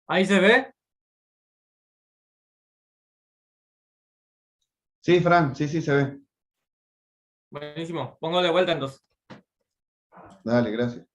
Ahí se ve. Sí, Fran, sí, sí, se ve. Buenísimo. Pongo de vuelta entonces. Dale, gracias.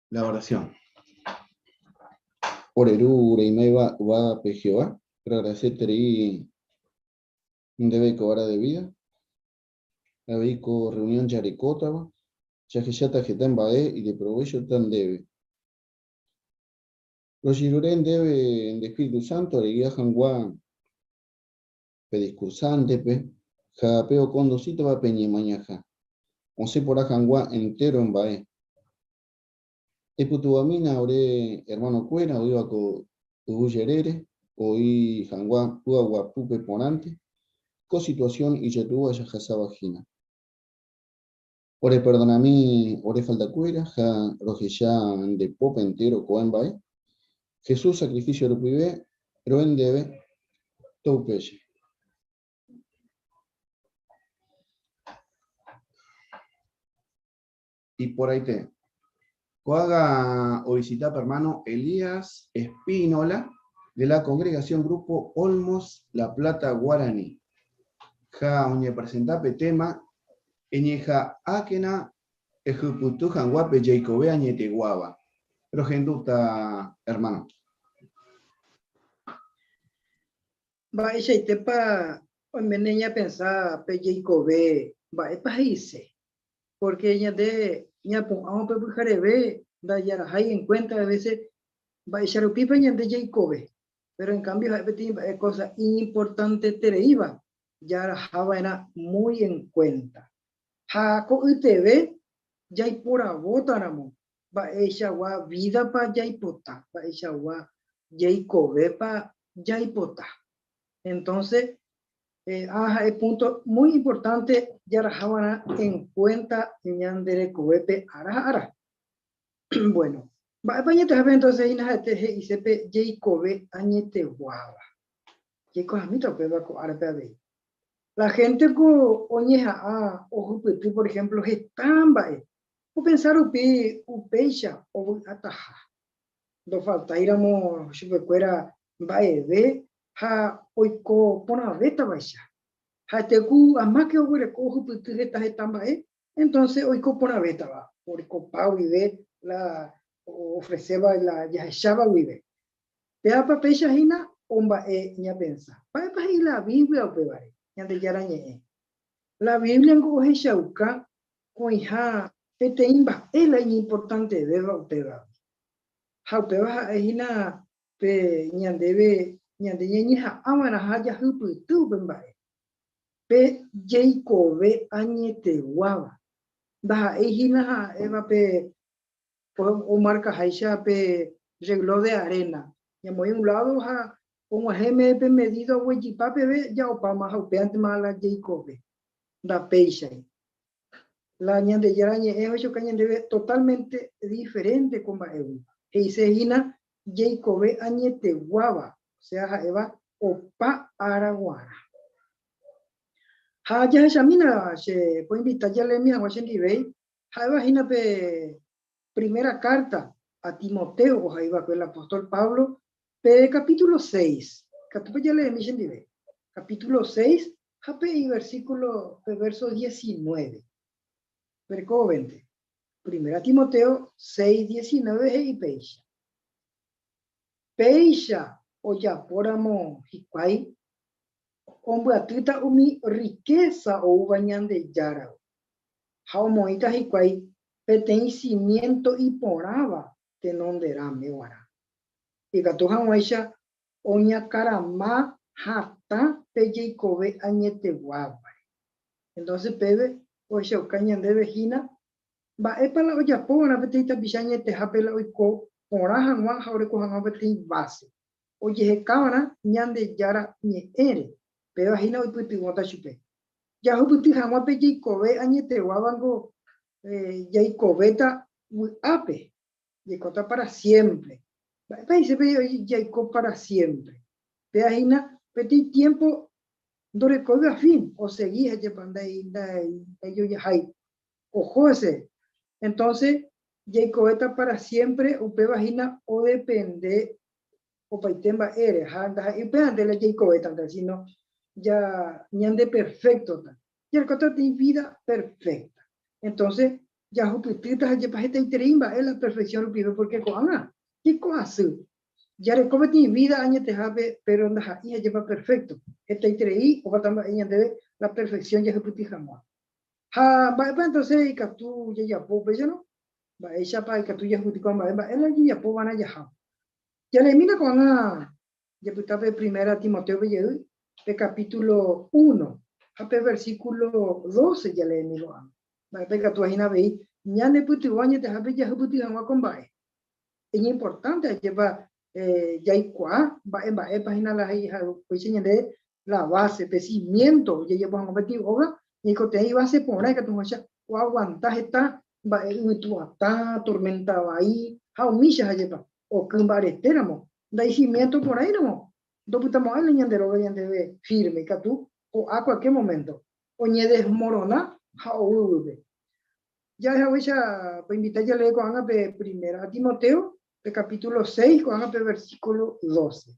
La oración. Ore Ru reimeiva yvágape Jehová, roagradecerei ndéve ko ára de vida, avei ko reunión jarekótava, jahecháta heta mba'e ideprovéchota ndéve. Rojerure ndéve nde Espíritu Santo regia hag̃ua pe discursante-pe ha pe okondusítava pe ñemañaha, osẽ porã hag̃ua entéro mba'e. Epytyvõmína ore hermano-kuéra oĩva ko yvy jerére, oĩ hag̃ua py'aguapýpe porãnte ko situación ijetu'úva jahasáva hína. Oreperdonami ore faltakuéra ha rohecha nde pópe entéro ko'ã mba'e, Jesús sacrificio rupive ro'e ndéve toupéicha. Iporãite. Ko'ág̃a ovisita pe ermáno Elías Espínola de la congregación Grupo Olmos La Plata Guaraní. Ha oñepresenta pe téma Eñeha'ãkena ejupyty hag̃ua pe jeikove añeteguáva. Rohendúta, ermáno. Mba'eichaitépa oiméne ñapensa pe jeikove mba'épa he'ise? Pórke ñande ñapu'ãvo pe pyhareve ndajarahái en kuénta a vése mba'éicha rupípa ñande jaikove. Péro en kámbio ha'e peteĩ mba'e kósa iñimportantetereíva jaraha va'erã muy en kuénta. Ha ko'yteve jaiporavótaramo mba'eichagua vídapa jaipota, mba'eichagua jeikovépa jaipota. Entonce, ha ha'e punto muy importante jaraha va'erã en cuenta ñande rekovépe ára ha ára. Bueno, mba'épa añetehápe entonces hína ha'ete he'ise pe jeikove añeteguáva. Jaikuaamíta upéva ko árape avei. La gente ko oñeha'ã ohupyty, por ejemplo, heta mba'e, opensa rupi upéicha ovy'ataha. Ndofaltáiramo chupekuéra mba'eve ha oiko porãvétavaicha. Ha'ete ku amáke oguereko ohupyty heta heta mba'e, entonce oiko porãvétava, orekopa guive la oofreséva la jahecháva guive. Pévapa péicha hína o mba'e ñapensa. Mba'épa he'i la Biblia upévare? Ñandejára Ñe'ẽ. La Bíbliango ohechauka oĩha peteĩ mba'e la iñimportantevéva upévagui. Ha upéva ha'e hína pe ñandéve ñande ñañeha'ã va'erãha jahypyty upe mba'e. Pe jeikove añeteguáva ndaha'éi hína ha'éva pe omarkaháicha pe reloj de arena, ñamoĩ un lado ha og̃uahẽme pe medida oguejypa peve ja opáma ha upéantema la jeikove. Ndapéichai. La Ñandejára Ñe'ẽ ohechauka ñandéve totalmente diferente ko mba'égui. He'ise hína jeikove añeteguáva, o sea ha'éva opa ára guarã. Ha jahechamína che poinvita jaleemi hag̃ua chendivéi, ha'éva hína pe primera carta a Timoteo ohai va'ekue el apóstol Pablo pe capítulo seis. Ikatúpa jaleemi chendive? Capítulo seis ha pe iversículo, pe verso diecinueve. Perekóvente. Primera Timoteo seis, diecinueve he'i péicha, Péicha ojapóramo hikuái Ombyatýta umi rrikésa oúva Ñandejáragui, ha omoĩta hikuái peteĩ simiénto iporãva tenonderãme g̃uarã, ikatu hag̃uáicha oñakarama hatã pe jeikove añeteguávare. Entonces péve ohechauka ñandéve hína mba'épa la ojapo va'erã peteĩ tapicha añetehápe la oiko porã hag̃ua ha oreko hag̃ua peteĩ base. Ojehekava'erã Ñandejára ñe'ẽre, péva hína oipytyvõta chupe. Jahupyty hag̃ua pe jeikove añeteguávango jaikovéta vy'ápe, jaikóta pára siémpre. Mba'épa he'ise pe jaiko pára siémpre? Péva hína peteĩ tiémpo ndorekóiva fin, osegi ha jepa ndaijojahái oho hese. Entónse jaikovéta pára siémpre upéva hína odepende opaite mba'ére ha ndaha'éi upévante la jaikovétante, sino ja ñandeperféktota, jarekóta peteĩ vida perfecta. Entonces, jahupytýta ha jepa hetaiterei mba'e la perfección rupive, porque ko'ág̃a jaiko asy, jareko peteĩ vida añetehápe, pero ndaha'éi ha jepa perfecto, hetaiterei opata mba'e ñandéve la perfección jahupyty hag̃ua. Ha mba'épa entonces ikatu jajapo upéicharõ? Mba'éichapa ikatu jahupyty ko'ã mba'e? Mba'e la jajapo va'erã jaha? Jaleemína ko'ág̃a japyta pe primera Timotéope jey, pe capítulo uno ha pe versículo doce jaleemi ko'ág̃a. Mba'épa ikatu hína avei ñanepytyvõ añetehápe jahupyty hag̃ua ko mba'e? Iñimportánte ajépa jaikuaa mba'e mba'épa hína la he'ihaguéicha ñandéve la base, pe cimiento ojejapo hag̃ua peteĩ óga, ñaikotevẽ ibase porã ikatu hag̃uáicha oaguanta heta mba'e yvytu atã, tormenta vai ha umícha ha'épa oky mbaretéramo, ndaicimiento porãiramo, ndopytamo'ãi la ñande róga ñandéve firme, ikatu ho'a cualquier momento, oñedesmorona ha ou yvýpe. Jahechaguéicha poinvita jalee ko'ág̃a pe primera a Timoteo, pe capítulo 6, ko'ág̃a pe versículo 12.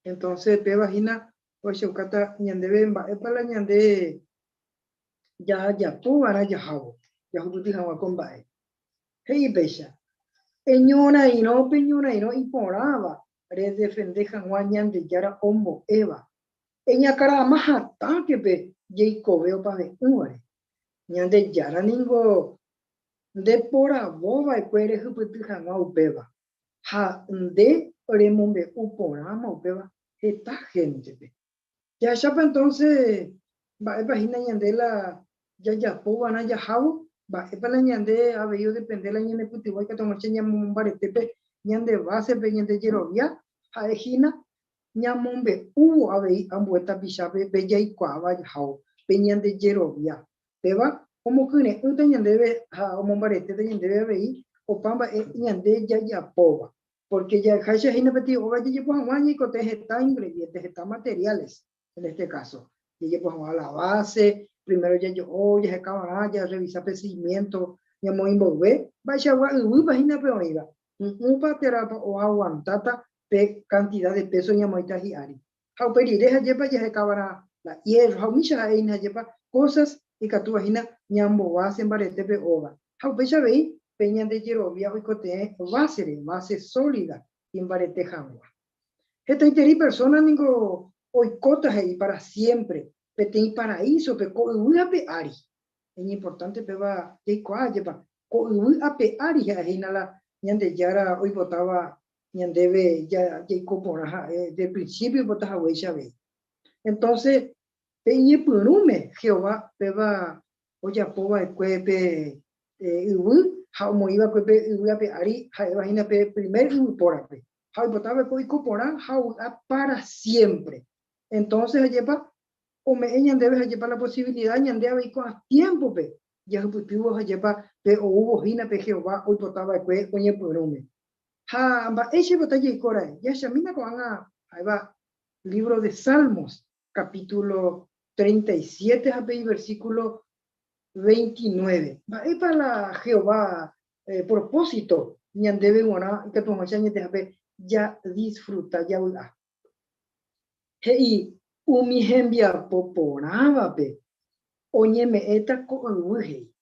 Entonces péva hína ohechaukáta ñandéve mba'épa la ñande jajapo va'erã jahávo, jahupyty hag̃ua ko mba'e. He'i péicha, Eñorairõ pe ñorairõ iporãva redefende hag̃ua Ñandejára ombo'éva. Eñakarama hatãke pe jeikove opave'ỹvare. Ñandejára ningo ndeporavo va'ekue rehypyty hag̃ua upéva, ha nde remombe'u porãma upéva heta héntepe. Jahechápa entonce mba'épa hína ñande la jajapo va'erã jahávo, mba'épa la ñande avei odepende la ñanepytyvõ ikatu hag̃uáicha ñamombaretépe ñande base-pe ñande jerovia, ha'e hína ñamombe'úvo avei ambue tapichápe pe jaikuaáva jahávo, pe ñande jerovia. Péva omokyre'ỹta ñandéve ha omombaretéta ñandéve avei opa mba'e ñande jajapóva. Porque jahecha hína peteĩ óga jajapo hag̃ua ñaikotevẽ heta ingrediente, heta materiales, en este caso. Jajapo hag̃ua la base, primero jajo'o, jaheka va'erã, jarrevisa pe cimiento ñamoĩ mboyve, mba'eichagua yvýpa hína pe oĩva, hu'ũpa térãpa oaguantáta pe cantidad de peso ñamoĩta hi'ári. Ha upe rire hajépa jaheka va'erã la hierro ha umícha ha'e hína hajépa cosas ikatúva hína ñambobase mbarete pe óga. Ha upéicha avei pe ñande jerovia oikotevẽ base-re, base sólida imbarete hag̃ua. Hetaiterei persona ningo oikóta he'i para siempre. peteĩ paraísope ko yvy ape ári. Iñimportánte péva jaikuaa ajépa, ko yvy ape ári ha'e hína la Ñandejára oipotáva ñandéve jaiko porã ha'e del principio oipota haguéicha avei. Entonces, pe iñepyrũme Jehová péva ojapo va'ekue pe yvy ha omoĩ va'ekue pe yvy ape ári ha'éva hína pe primer yvypórape. Ha oipota va'ekue oiko porã ha ovy'a pára siémpre. Entonces, ajépa ome'ẽ ñandéve hajépa la posibilida ñande avei ko'ã tiémpope jahupytývo hajépa pe oúvo hína pe Jehová oipota va'ekue oñepyrũme. Ha mba'éicha oipota jaiko ra'e? Jahechamína ko'ág̃a ha'éva lívro de Salmos, capítulo 37 ha pe iversíkulo 29. Mba'épa la Jehová propósito ñandéve g̃uarã ikatu hag̃uáicha añetehápe jadisfruta, javy'a? He'i umi hembiapo porãvape oñeme'ẽta ko yvy, he'i,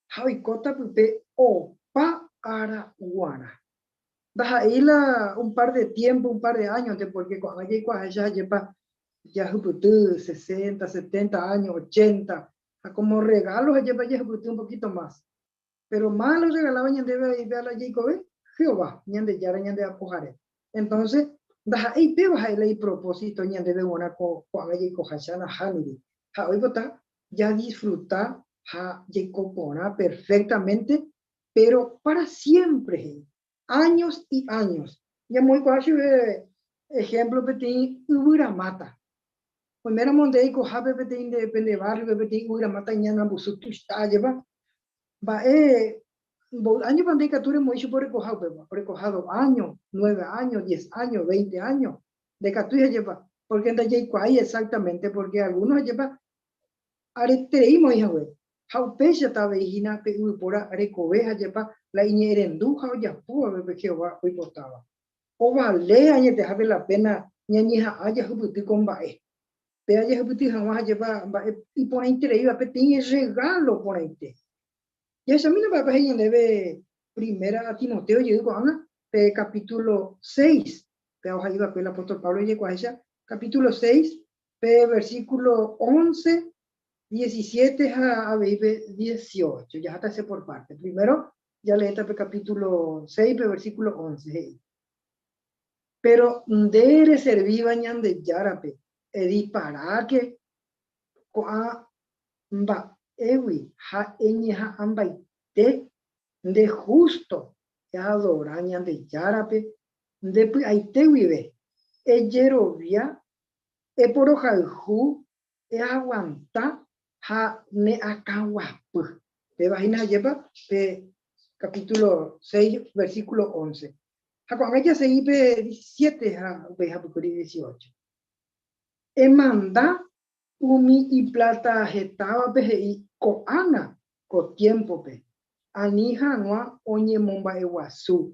ha oikóta pype opa ára guarã. Ndaha'éi la un par de tiempo, un par de áñonte, pórke ko'ág̃a jaikuaaháicha ajépa jahupyty sesenta, setenta áño, ochenta, ha kómo rregálo ajépa jahupyty un pokíto mas. Péro máva la orregaláva ñandéve avei pe ára jaikove? Jehová, Ñandejára ñande Apohare. Entonces, ndaha'éi péva ha'e la ipropósito ñandéve g̃uarã ko'ág̃a jaikoháicha nahániri. Ha oipota jadisfruta ha jaiko porã perfectamente, pero para siempre he'i, años y años. Ñamoĩkuaa chupe ejemplo peteĩ yvyramáta. Oiméramo nde eikohápe peteĩ nde pende barrio-pe peteĩ yvyramáta iñanambusu tuicha ajépa, mba'e Mboy áñopa nde ikatu remoĩ chupe orekoha upéva? Orekoha dos áño, nueve áño, diez áño, veinte áño. Ndaikatúi ajépa, pórke ndajaikuaái exactamente, pórke algúno ajépa areterei moĩ hague. Ha upéichata avei hína pe yvypóra rekove ajépa la iñe'ẽrendu ha ojapóvape pe Jehová oipotáva. Ovale añetehápe la péna ñañeha'ã jahupyty ko mba'e. Péva jahupyty hag̃ua ajépa mba'e iporãitereíva, peteĩ rregálo porãite. Jahechamína mba'épa he'i ñandéve Primera a Timoteo jey ko'ág̃a, pe capítulo seis, pe ohai va'ekue el apóstol Pablo ojekuaaháicha, capítulo seis, pe versículo once, diecisiete ha avei pe dieciocho. Jaháta hese por parte. Primero jaleéta pe capítulo seis, pe versículo once, he'i, Péro nde reservíva Ñandejárape, ediparáke ko'ã mba'égui ha eñeha'ãmbaite nde hústo eadora Ñandejárape nde py'aite guive, ejerovia, eporohayhu, eaguanta ha ne akãguapy. Péva hína ajépa pe capítulo 6, versículo 11. Ha ko'ág̃a jasegi pe 17 ha upéi hapykuéri 18. Emanda Umi ipláta hetávape he'i ko'ág̃a ko tiémpope ani hag̃ua oñemomba'eguasu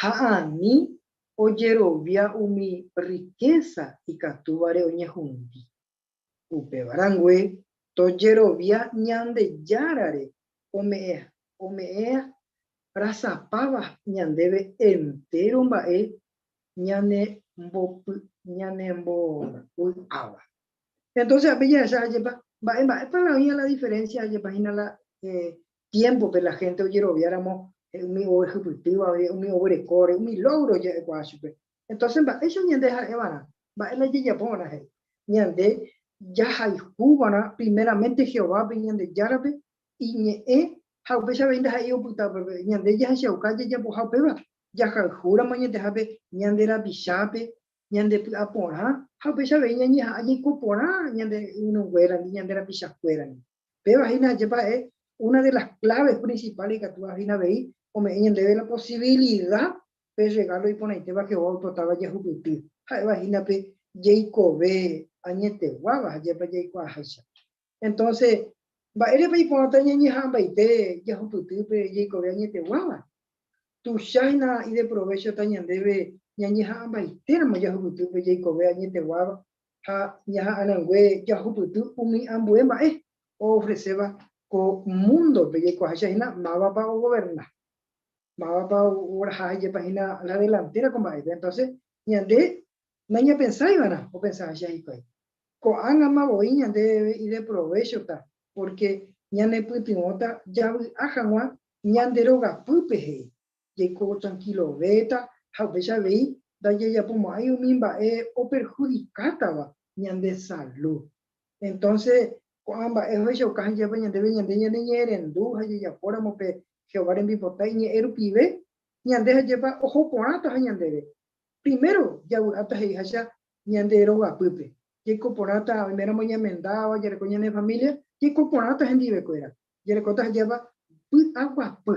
ha ani ojerovia umi rrikésa ikatúvare oñehundi. Upéva rangue tojerovia Ñandejárare ome'ẽ rasapáva ñandéve entéro mba'e ñanembovy'áva. Entonces ape jahecha ajépa mba'e mba'épa la oĩva la diferencia ajépa hína la tiémpope la gente ojeroviáramo umi ovehypytýva, umi oguerekóre, umi logro ja'ekuaa chupe. Entonces mba'éicha ñande ha'eva'erã, mba'e la jajapova'erã he'i. Ñande jahayhuva'erã primeramente Jehovápe, Ñandejárape, iñe'ẽ ha upéicha avei ndaha'éi opyta upépe. Ñande jahechauka jajapoha upéva Jahayhúramo añetehápe ñande rapichápe, ñande py'aporã ha upéicha avei ñañeha'ã jaiko porã ñande irũnguérandi, ñande rapichakuérandi. Péva hína ajépa ha'e una de las claves principales ikatúva hína avei ome'ẽ ñandéve la posibilida pe regalo iporãitéva Jehová oipotáva jahupyty, ha'éva hína pe jeikove añeteguáva ajépa jaikuaaháicha. Entonces, mba'érepa iporãta ñañeha'ãmbaite jahupyty pe jeikove añeteguáva? Tuicha hína ideprovéchota ñandéve ñañeha'ãmbaitéramo jahupyty pe jaikove añeteguáva ha ñaha'ãrangue jahupyty umi ambue mba'e oofreséva ko múndope jaikuaaháicha hína mávapa ogoverna, mávapa oraha jepa hína la delantéra ko mba'épe. Entónse ñande nañapensáiva'erã opensaháicha hikuái. Ko'ág̃ama voi ñandéve ideprovéchota, pórke ñanepytyvõta javy'a hag̃ua ñande rogapýpe he'i. Jaiko trankilovéta ha upéicha avei ndajajapomo'ãi umi mba'e operhudikátava ñande salu. Entónse ko'ã mba'e ohechauka ha'épa ñandéve ñande ñaneñe'ẽrendu ha jajapóramo pe Jehová rembipota iñe'ẽ rupive, ñande ha'épa oho porãtaha ñandéve. Primero javy'áta he'iháicha ñande rogapýpe. Jaiko porãta oiméramo ñamendáva, jareko ñane família, jaiko porãta hendivekuéra. Jarekóta ha'épa py'aguapy.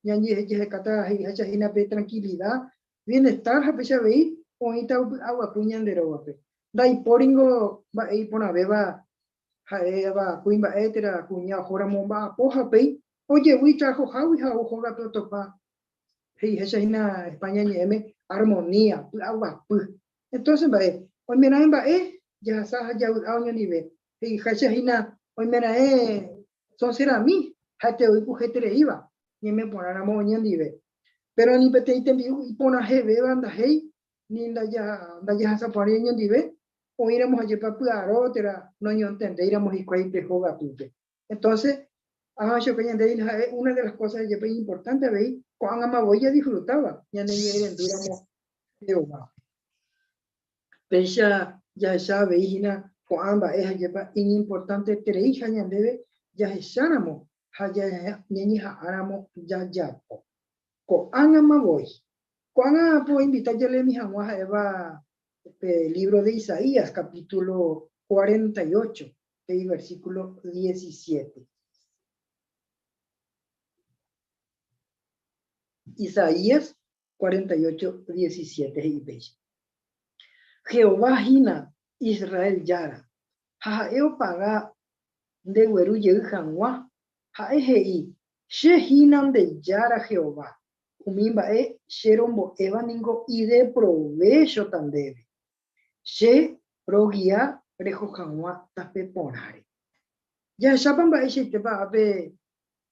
Ñañehekáta he'iháicha hína pe trankilida, bienestar ha péicha avei oĩta py'aguapy ñande rógape. Ndaipóringo mba'e iporãvéva ha'éva kuimba'e térã kuña ohóramo omba'apo ha upéi ojevy itrabajohágui ha ou hógape otopa he'iháicha hína España ñe'ẽme armonía, py'aguapy. Entonces mba'e, oimeraẽ mba'e jahasa ha javy'a oñondive, he'iháicha hína oimeraẽ sonserami ha'ete voi ku hetereíva ñaime porãramo oñondive. Péro ni peteĩ tembi'u iporãhevéva ndahéi ni ndajahasaporãi oñondive, oĩramo hajépa py'aro térã noñontendéiramo hikuái pe hogapýpe. Entonces, ahachupe ñande ha'e una de las cosas jepe importante avei ko'ág̃ama voi jadisfrutáva ñaneñe'ẽrendúramo Jehovápe. Péicha jahecha avei hína ko'ã mba'e hajépa iñimportantetereiha ñandéve jahecháramo ha ñañeha'ãramo jajapo. Ko'ág̃ama voi. Ko'ág̃a poinvita jaleemi hag̃ua ha'éva pe lívro de Isaías capítulo 48, pe iversíkulo 17. Isaías 48, 17 he'i péicha, Jehová hína Israel Jára, ha ha'e opaga ndegueru jey hag̃ua, ha'e he'i, Che hína nde Jára Jehová, umi mba'e che rombo'éva ningo ideprovéchota ndéve. Che rogia reho hag̃ua tape porãre. Jahechápa mba'eichaitépa ápe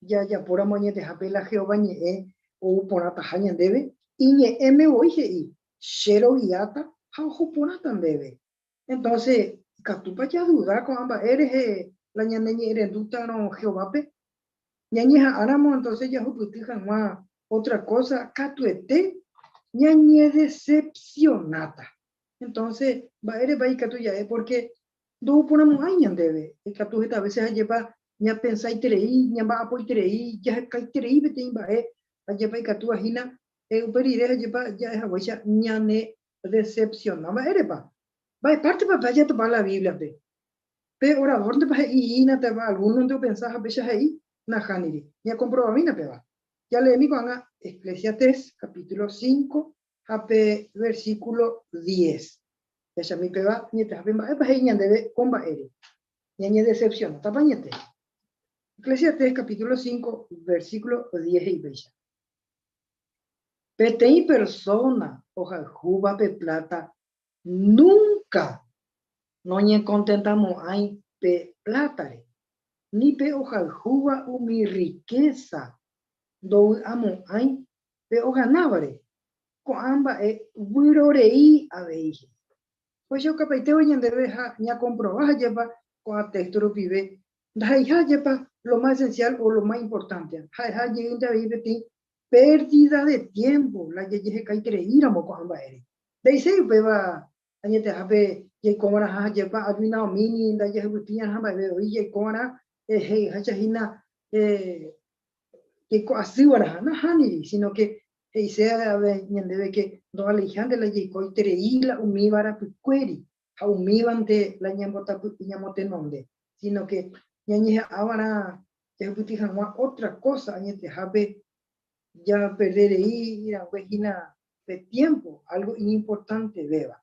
jajapóramo añetehápe la Jehová ñe'ẽ ou porãtaha ñandéve? Iñe'ẽme voi he'i, Che rogiáta ha oho porãta ndéve. Entónse, ikatúpa jaduda ko'ã mba'e rehe la ñaneñe'ẽrendútarõ Jehovápe? Ñañeha'ãramo entónse jahupyty hag̃ua ótra kósa katuete ñañedesepsionáta. Entónse, mba'érepa ikatu ja'e? Pórke ndouporãmo'ãi ñandéve. Ikatu heta vése ajépa ñapensaiterei, ñamba'apoiterei, jahekaiterei peteĩ mba'e, ajépa ikatúva hína upe rire ajépa ja'e haguéicha ñanedesepsiona. Mba'érepa? Mba'e pártepa pe jatopa la Bíbliape? Pe oradórntepa he'i hína térã algúnonte opensa ha péicha he'i? Nahániri. Ñakomprovavína péva. Jaleemi ko'ág̃a Eclesiastés capítulo 5 ha pe versículo 10. Jahechami péva añetehápe mba'épa he'i ñandéve ko mba'ére. Ñañedecepcionátapa añete? Eclesiastés capítulo 5 versículo 10 he'i péicha, Peteĩ persóna ohayhúva pe pláta núnka noñekontentamo'ãi pe plátare, ni pe ohayhúva umi rrikésa ndovy'amo'ãi pe oganávare. Ko'ã mba'e vyrorei avei he'i. Ohechaukapaitévo ñandéve ha ñakomprova hajépa ko'ã téxto rupive ndaha'eiha ajépa lo más esencial o lo más importante, ha'eha jeýnte avei peteĩ pérdida de tiempo la jajehekaitereíramo ko'ã mba'ére. Nde'iséi upéva Añetehápe jaikova'erãha hajépa ajuinaomíni ndajahypytĩ'arã mba'eve voi jaikova'erã he'iháicha hína jaiko asýva'erãha. Nahániri, sino que he'ise ave ñandéve que ndovaleiháinte la jaikoiterei la umíva rapykuéri ha umívante la ñambotapy'ỹ ñamotenonde, sino que ñañeha'ãva'erã jahypytĩ hag̃ua otra cosa añetehápe japerde rei rangue hína pe tiémpo álgo iñimportantevéva.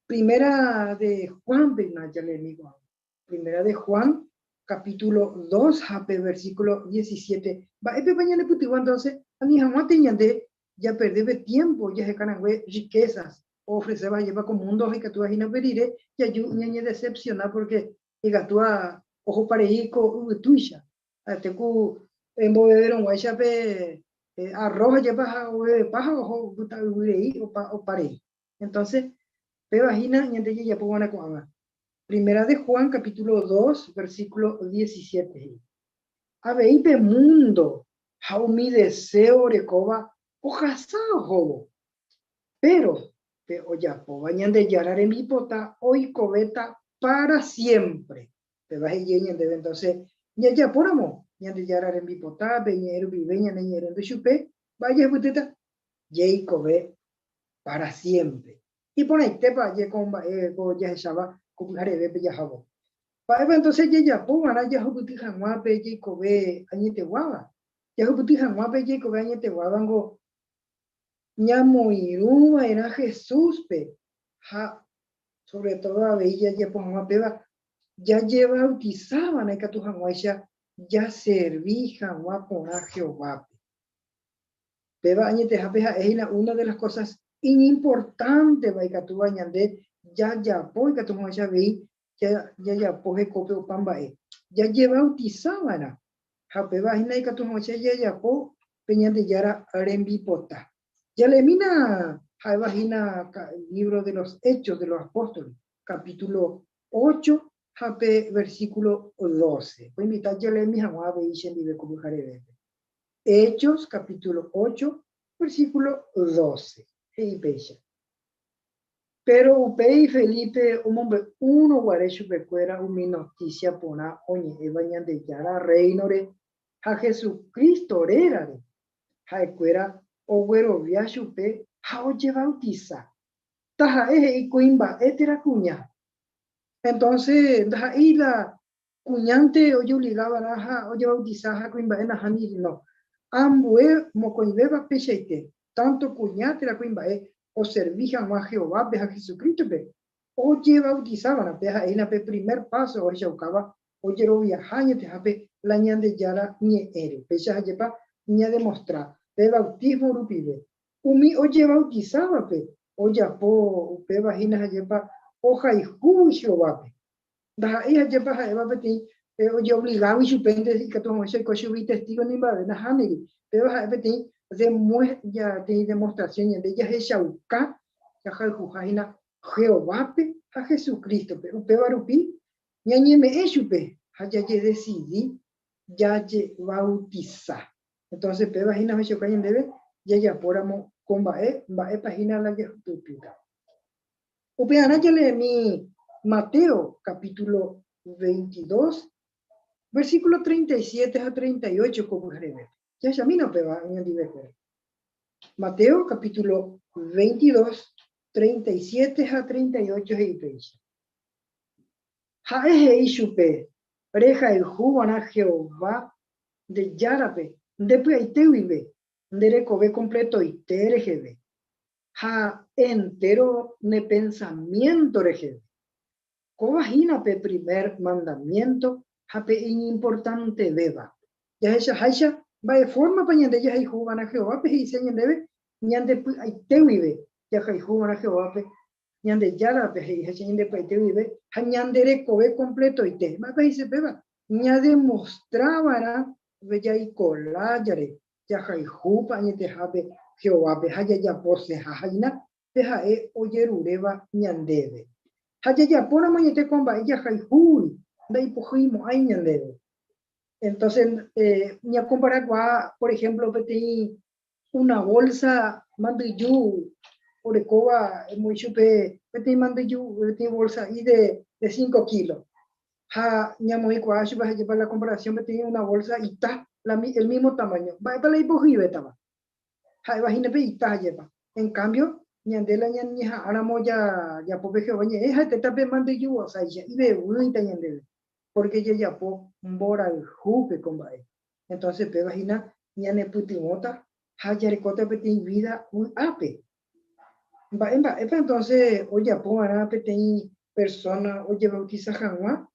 Primera de Juan-pena jaleemi ko'ág̃a. Primera de Juan, capítulo 2 ha pe versículo 17. Mba'épepa ñanepytyvõ entonce ani hag̃uántei ñande japerde pe tiémpo jaheka rangue riquezas oofreséva ajépa ko mundo ha ikatúva hína upe rire jaju ñañedecepciona porque ikatúva ohopa rei ko yvytúicha. Ha'ete ku emboveverõguáicha pe arroz ajépa ha ovevepa ha oho opyta yvy rei opa opa rei. Entonces, péva hína ñande jajapo va'erã ko'ág̃a. Primera de Juan capítulo 2, versículo 17 he'i, Avei pe múndo ha umi deséo orekóva ohasa ohóvo, péro pe ojapóva Ñandejára rembipota oikovéta pára siémpre. Péva he'i ñandéve entonces jajapóramo Ñandejára rembipota pe ñe'ẽ rupive ñane ñe'ẽrendu chupe, mba'e jahupytýta? Jeikove pára siémpre. Iporãitépa jeko mba'e ko jahecháva ko pyharevépe jahávo. Mba'épa entonces jajapo va'erã jahupyty hag̃ua pe jeikove añeteguáva? Jahupyty hag̃ua pe jeikove añeteguávango ñamoirũ va'erã Jesúspe ha sobre todo avei jajapo hag̃ua péva jajebautisa va'erã ikatu hag̃uáicha jaservi hag̃ua porã Jehovápe. Péva añetehápe ha'e hína una de las cosas iñimportánteva ikatúva ñande jajapo ikatu hag̃uáicha avei jajapo hekópe opa mba'e. Jajebautisa va'erã ha upéva hína ikatu hag̃uáicha jajapo pe Ñandejára rembipota. Jaleemína ha'éva hína lívro de los Hechos de los Apóstoles, capítulo 8 ha pe versículo 12. Poinvita jaleemi hag̃ua avei chendive ko pyharevépe. Hechos capítulo 8, versículo 12, he'i péicha, Péro upéi Felipe omombe'úrõ guare chupekuéra umi notísia porã oñe'ẽva Ñandejára Rréinore ha Jesucristo rérare, ha'ekuéra oguerovia chupe ha ojevautisa, taha'e he'i kuimba'e térã kuña. Entónse ndaha'éi la Kuñánte ojeobliga va'erã ha ojebautisa ha kuimba'e nahániri no. Ambue mokõivéva peichaite, tánto kuña térã kuimba'e oservi hag̃ua Jehovápe ha Jesucrístope, ojebautisa va'erã, péva ha'e hína pe primer páso ohechaukáva ojeroviaha añetehápe la Ñandejára Ñe'ẽre. Péicha ha'épa ñademostra pe bautismo rupive. Umi ojebautisávape ojapo upéva hína ha'épa ohayhúgui Jehovápe. Ndaha'éi ajépa ha'éva peteĩ ojeobligágui chupénte ikatu hag̃uáicha oiko chugui testígo ni mba'eve, nahániri. Péva ha'e peteĩ peteĩ demostrasión ñande jahechauka jahayhuha hína Jehovápe ha Jesucrístope. Upéva rupi ñañeme'ẽ chupe ha jajedesidi jajevautisa. Entonces péva hína ohechauka ñandéve jajapóramo ko mba'e, mba'épa hína la jahupytýta. Upearã jaleemi Mateo capítulo 22, versículo 37 ha 38 ko pyharevépe. Jahechamína upéva oñondivekuéra. Mateo capítulo 22, 37 ha 38 he'i péicha. Ha'e he'i chupe, Rehayhuva'erã Jehová nde Járape nde py'aite guive, nde rekove kompletoite reheve. ha entéro ne pensamiénto reheve. Kóva hína pe primer mandamiénto ha pe iñimportantevéva. Jahechaháicha mba'e fórmapa ñande jahayhuva'erã Jehovápe he'ise ñandéve ñande py'aite guive jahayhuva'erã Jehovápe, Ñandejárape he'iháicha ñande py'aite guive ha ñande rekove kompletoite. Mba'épa he'ise péva? Ñademostrava'erã jaiko lájare Jahayhúpa añetehápe Jehovápe ha jajaposeha hína pe ha'e ojeruréva ñandéve? Ha jajapóramo añete ko mba'e jahayhúgui, ndaipohýimo'ãi ñandéve. Entonces, ñakomparakuaa, por ejemplo, peteĩ una bolsa mandyju orekóva emoĩ chupe peteĩ mandyju, peteĩ bolsa'i de cinco kilos. Ha ñamoĩkuaa chupe ha'épa la comparación peteĩ una bolsa ita, la el mismo tamaño. Mba'épa la ipohyivétava? Ha'éva hína pe ita ha'épa. En cambio, ñande la ñañeha'ãramo jajapo pe Jehová ñe'ẽ ha'etéta pe mandyjuvosáicha, ivevýita ñandéve, porque jajapo mborayhúpe ko mba'e. Entonces péva hína ñanepytyvõta ha jarekóta peteĩ vida vy'ápe. Mba'e mba'épa entonces ojapo va'erã peteĩ persóna ojevautisa hag̃ua?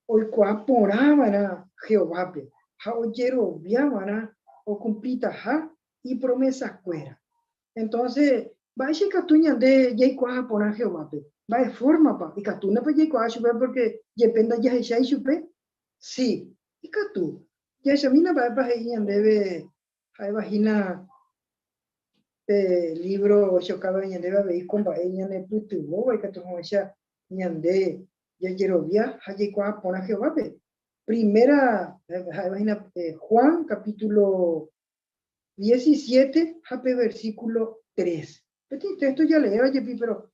Oikuaa porã va'erã Jehovápe ha ojerovia va'erã okumplitaha ipromesakuéra. Entonces, mba'éicha ikatu ñande jaikuaa porã Jehovápe? Mba'e fórmapa? Ikatúnepa jaikuaa chupe pórke jepe ndajahechái chupe? Si, ikatu. Jahechamína mba'épa he'i ñandéve ha'éva hína pe lívro ohechaukávare ñandéve avei ko mba'e ñanepytyvõva ikatu hag̃uáicha ñande Jajerovia ha jaikuaa porã Jehovápe. Primera, ha'éva hína Juan capítulo 17 ha pe versículo 3. Peteĩ texto jaleéva jepi, pero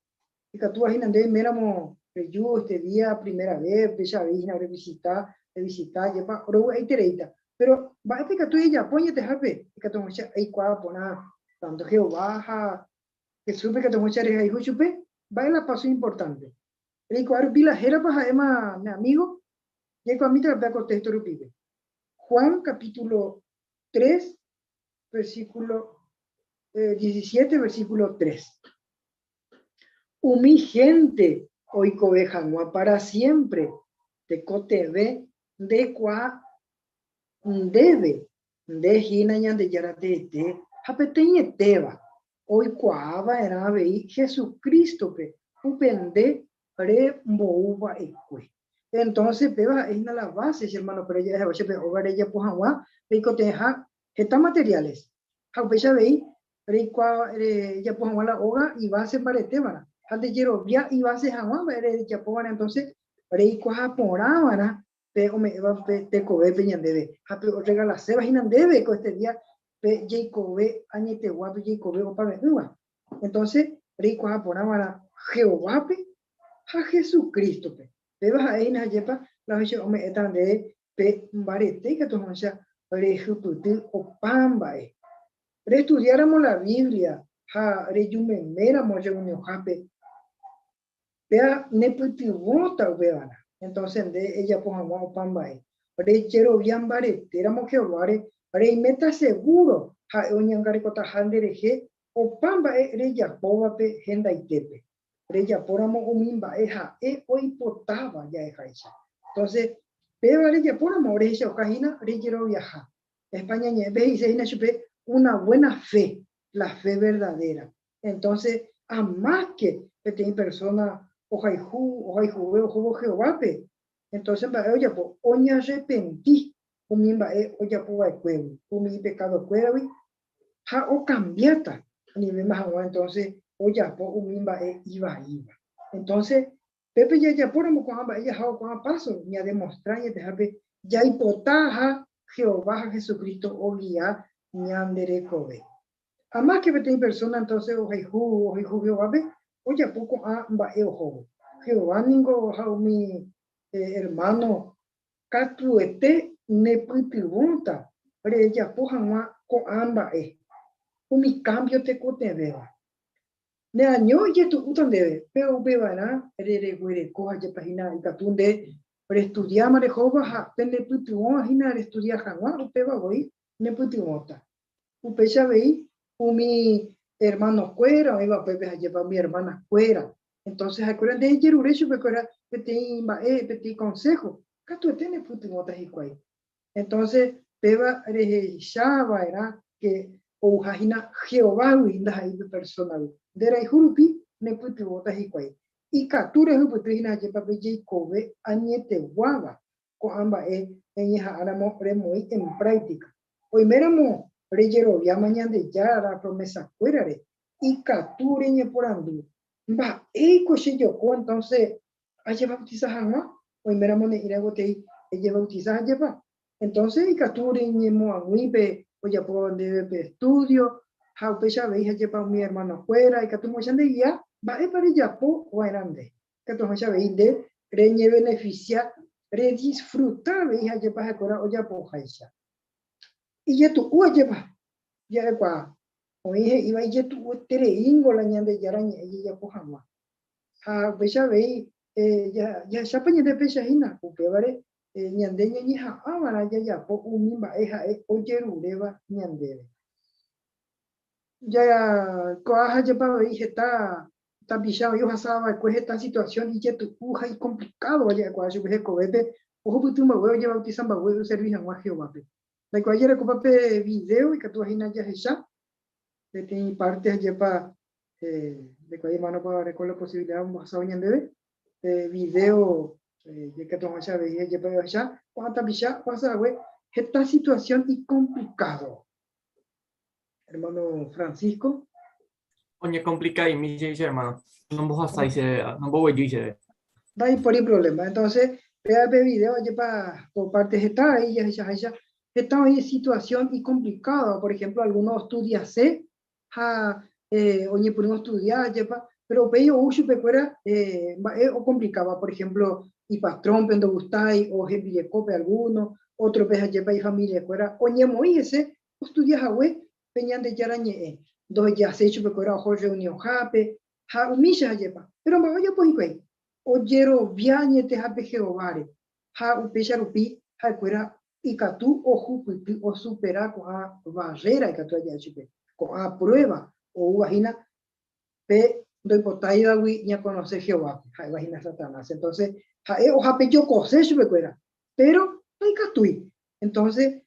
ikatúva hína nde oiméramo reju este día primera vez, upéicha avei hína revisita, revisita jepa, rovy'aitereíta. Pero mba'épa ikatu ejapo añetehápe ikatu hag̃uáicha eikuaa porã tanto Jehová ha Jesúspe ikatu hag̃uáicha rehayhu chupe? Mba'e la paso importante? Reikuaa rupi la hérapa ha'éma ne amigo? Jaikuaamíta upéva ko texto rupive. Juan capítulo 3, versículo 17, versículo 3. Umi hénte oikove hag̃ua pára siémpre tekotevẽ ndekuaa ndéve, nde hína Ñandejára teete ha peteĩetéva, oikuaa va'erã avei Jesucrístope upe nde rembou va'ekue. Entonces péva ha'e hína la base, che hermano-kuéra, ja'e haguéicha pe óga rejapo hag̃ua reikotevẽha heta materiales. Ha upéicha avei reikuaa rejapo hag̃ua la óga ibase mbaretévarã. Ha nde jerovia ibase hag̃ua mba'e rejapova'erã, entonces reikuaa porãva'erã pe ome'ẽva pe tekovépe ñandéve ha pe orregalaséva hína ndéve ko este día pe jeikove añetegua, pe jeikove opave'ỹva. Entonces reikuaa porãva'erã Jehovápe ha Jesucrístope. Péva ha'e hína ajépa la ohecha ome'ẽta ndéve pe mbarete ikatu hag̃uáicha rehypyty opa mba'e. Restudiáramo la Biblia ha rejumeméramo rreunionhápe, péva nepytyvõta upevarã. Entonces nde ejapo hag̃ua opa mba'e. Rejerovia mbaretéramo Jehováre, reiméta segúro ha'e oñangarekotaha nderehe opa mba'e rejapóvape hendaitépe. Rejapóramo umi mba'e ha'e oipotáva ja'eháicha. Entonces, péva rejapóramo rehechauka hína rejeroviaha. España ñe'ẽpe he'ise hína chupe una buena fe, la fe verdadera. Entonces, a más que peteĩ persona ohayhu, ohayhuve ohóvo Jehovápe, entonces mba'e ojapo? Oñarrepenti umi mba'e ojapo va'ekuégui, umi ipekadokuéragui ha okambiáta anivéma hag̃ua entonces ojapo umi mba'e ivaíva. Entonces, pépe jajapóramo ko'ã mba'e jahávo ko'ã páso, ñademostra añetehápe jaipotaha Jehová ha Jesucristo ogia ñande rekove. Amáske peteĩ persóna entonces ohayhu ohayhu Jehovápe, ojapo ko'ã mba'e ohóvo. Jehová ningo ha umi ermáno Katuete nepytyvõta rejapo hag̃ua ko'ã mba'e, umi kámbio tekotevẽva. Neaño ijetu'úta ndéve, péro upevarã rereguereko ajépa hína ikatu nde restudiáma rehóva ha pe nepytyvõva hína restudia hag̃ua upéva voi nepytyvõta. Upéicha avei umi ermanokuéra oĩva upépe ajépa umi ermanakuéra Entonces ha'ekuéra nde ejerure chupekuéra peteĩ mba'e, peteĩ consejo, katuete nepytyvõta hikuái. Entonces péva rehecha va'erã ke ouha hína Jehovágui ndaha'éi pe persónagui. Nde rayhu rupi nepytyvõta hikuái. Ikatu rehupyty hína ajépa pe jeikove añeteguáva ko'ã mba'e eñeha'ãramo remoĩ en práctica. Oiméramo rejeroviáma Ñandejára promesakuérare, ikatu reñeporandu, Mba'éiko chejoko entonce ajebautiza hag̃ua? Oiméramo ne'ĩra gueteri ejebautiza ajépa? Entonce ikatu reñemoag̃ui pe ojapóva ndéve pe estudio ha upéicha avei ajépa umi ermanokuéra ikatu hag̃uáicha ndegia mba'épa rejapo va'erã nde. Ikatu hag̃uáicha avei nde reñebeneficia, redisfruta avei ajépa ha'ekuéra ojapoháicha. Ijetu'u ajépa ja'ekuaa Oĩ he'íva ijetu'uetereíngo la Ñandejára ñe'ẽ jajapo hag̃ua. Ha upéicha avei jahechápa ñande péicha hína, upévare ñande ñañeha'ã va'erã jajapo umi mba'e ha'e ojeruréva ñandéve. Jaikuaa jepa avei heta tapicha oĩ ohasa va'ekue heta situasión ijetu'u ha ikomplikádova ja'ekuaa chupe hekovépe ohupyty mboyve ojevautisa mboyve oservi hag̃ua Jehovápe. Ndaikuaái jarekópa pe vidéo ikatúva hína jahecha peteĩ párte ajépa ndaikuaái hermano-pa oreko la posibilida ombohasávo ñandéve pe vidéo ikatu hag̃uáicha avei ajépa jahecha ko'ã tapicha ohasa hague heta situasión ikomplikádo. Hermano Francisco. Oñekomplika'imi che hermano, nombohasái chéve, nomboguejýi chéve. Ndaipóri problema. Entonces, péva pe video ajépa ko parte heta avei jahechaháicha, heta oĩ situación icomplicada, por ejemplo, alguno ostudiase ha oñepyrũ ostudia ajépa, pero upéi ou chupekuéra mba'e ocomplicáva, por ejemplo, ipatrónpe ndogustái o hembirekópe alguno, ótrope ajépa ifamiliakuéra oñemoĩ hese ostudia hague pe Ñandejára Ñe'ẽ, ndohejaséi chupekuéra oho reunionhápe ha umícha ajépa. Péro mba'e ojapo hikuái? Ojerovia añetehápe Jehováre, ha upéicha rupi ha'ekuéra ikatu ohupyty osupera ko'ã varréra ikatu ja'e chupe, ko'ã pruéva oúva hína pe ndoipotáivagui ñakonose Jehovápe, ha'éva hína Satanás. Entonce ha'e ohapejokose chupekuéra, péro ndaikatúi. Entonce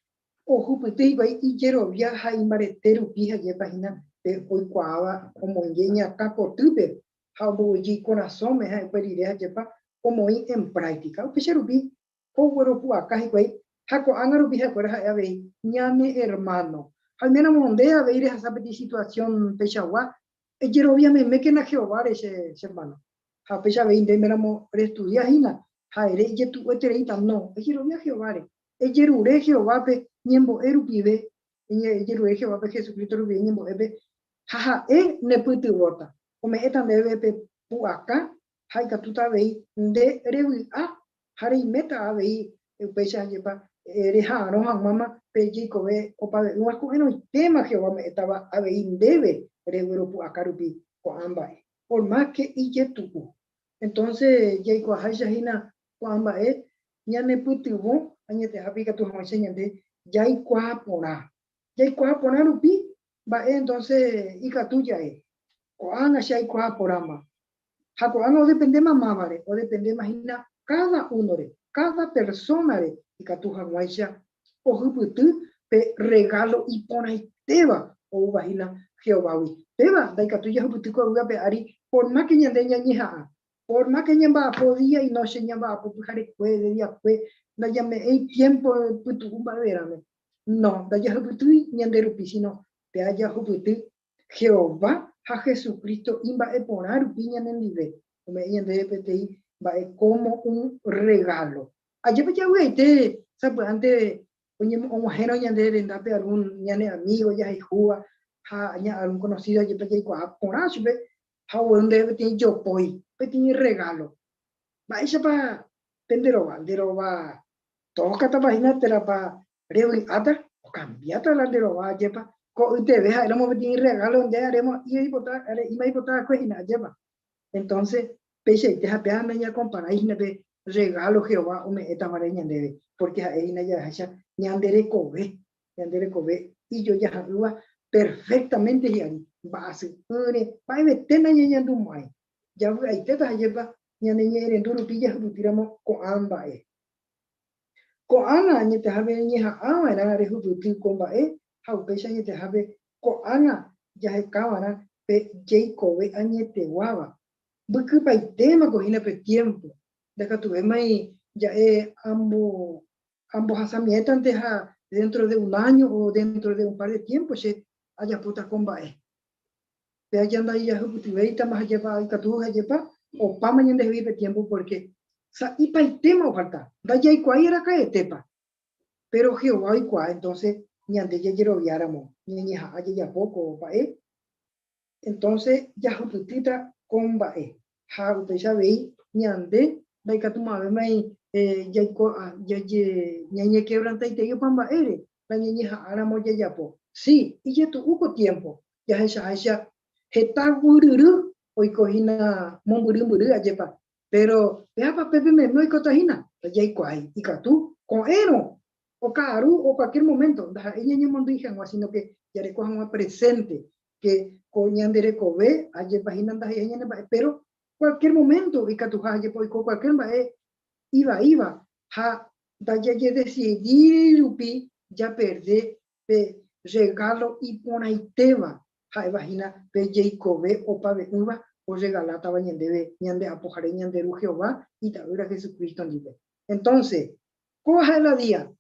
ohupyty hikuái ijerovia ha imbarete rupi ha'épa hína pe oikuaáva omoinge iñakã kotýpe ha omboguejy ikorasõme ha'ekue rire ha'épa omoĩ en práctica. Upéicha rupi ogueropu'aka hikuái ha ko'ág̃a rupi ha'ekuéra ha'e avei ñane ermáno. Ha oiméramo nde avei rehasa peteĩ situasión peichagua, ejerovia memékena Jehováre che ermáno. Ha upéicha avei nde oiméramo restudia hína ha ere ijetu'uetereíta, no, ejerovia Jehováre. Ejerure Jehovápe ñembo'e rupive, ejerure Jehovápe Jesucristo rupive ñembo'épe, ha ha'e nepytyvõta, ome'ẽta ndéve pe pu'aka ha ikatúta avei nde revy'a ha reiméta avei upéicha ajépa reha'arõ hag̃uáma pe jeikove opave'ỹva ko'ẽrõitéma Jehová ome'ẽtava avei ndéve regueropu'aka rupi ko'ã mba'e, por más ke ijetu'u. Entonces jaikuaaháicha hína ko'ã mba'e ñanepytyvõ añetehápe ikatu hag̃uáicha ñande jaikuaa porã. Jaikuaa porã rupi mba'e entonce ikatu ja'e, Ko'ág̃a che aikuaa porãma. Ha ko'ág̃a odependéma mávare, odependéma hína káda únore, káda persónare ikatu hag̃uáicha ohypyty pe rregálo iporãitéva oúva hína Jehovágui. Péva ndaikatúi jahupyty ko yvy ape ári por máke ñande ñañeha'ã. Por más que ñamba'apo día y noche, ñamba'apo pyharekue, de diakue, ndajame'ẽi tiempo pytu'u mba'everãme. No, ndajahupytýi ñande rupi, sino pe ajahupyty Jehová ha Jesucristo imba'eporã rupi ñanendive, ome'ẽ ñandéve peteĩ mba'e como un regalo. Ajépa javy'aite sapy'ánte og̃uahẽrõ ñande rendápe algún ñane amigo jahayhúva ha algún conocido ajépa jaikuaa porã chupe ha ogueru ndéve peteĩ jopói, peteĩ rregálo. Mba'éichapa pe nde rova? Nde rova tókatapa hína térãpa revy'áta? Okambiáta la nde rova, ajépa? Ko'yteve ha'éramo peteĩ rregálo nde aréma imaipota va'ekue hína, ajépa? Entónse, peichaite ha péva nañakomparái hína pe rregálo Jehová ome'ẽtavare ñandéve, pórke ha'e hína jahecha ñande rekove Ñande rekove ijojaha'ỹva perfectamente hi'ári, mba'asy'ỹre, mba'evete nañañandumo'ãi. Javy'aitéta hajépa ñane ñe'ẽrendu rupi jahupytýramo ko'ã mba'e. Ko'ág̃a añetehápe reñeha'ãva'erã rehupyty ko mba'e ha upéicha añetehápe ko'ág̃a jahekava'erã pe jeikove añeteguáva. Mbykypaitémako hína pe tiémpo, ndakatuvémai ja'e ambo Ambohasamiétante ha dentro de un año o dentro de un par de tiempo che ajapóta ko mba'e. Pe aja ndaijahupytyvéitama ha jepa ikatu ha jepa opáma ñandehegui pe tiempo porque sa'ipaitéma ofalta, ndajaikuaái araka'etépa. Pero Jehová oikuaa, entonces ñande jajeroviáramo ñañeha'ã jajapo ko mba'e, entonces jahupytýta ko mba'e. Ha upéicha avei ñande ndaikatumo'ãvémai jaiko ñañekevrantaitei opa mba'ére la ñañeha'ãramo jajapo. Si, ijetu'u ko tiémpo, jahechaháicha heta guyryry oiko hína mombyry mbyry ajépa, péro péapa pépe meme oikóta hína, ndajaikuaái, ikatu ko'ẽrõ oka'aru o kualkiér moménto, ndaha'éi ñañemondýi hag̃ua, síno ke jareko hag̃ua presénte ke ko ñande rekove ajepa hína ndaha'eiha ñane mba'e, péro kualkiér moménto ikatuha ajepa oiko kualkiér mba'e ivaíva ha ndajajedesidíri rupi japerde pe rregálo iporãitéva ha'éva hína pe jeikove opave'ỹva orregalátava ñandéve ñande Apohare ñande Ru Jehová Ita'ýra Jesucristo ndive. Entónse, kóva ha'e la día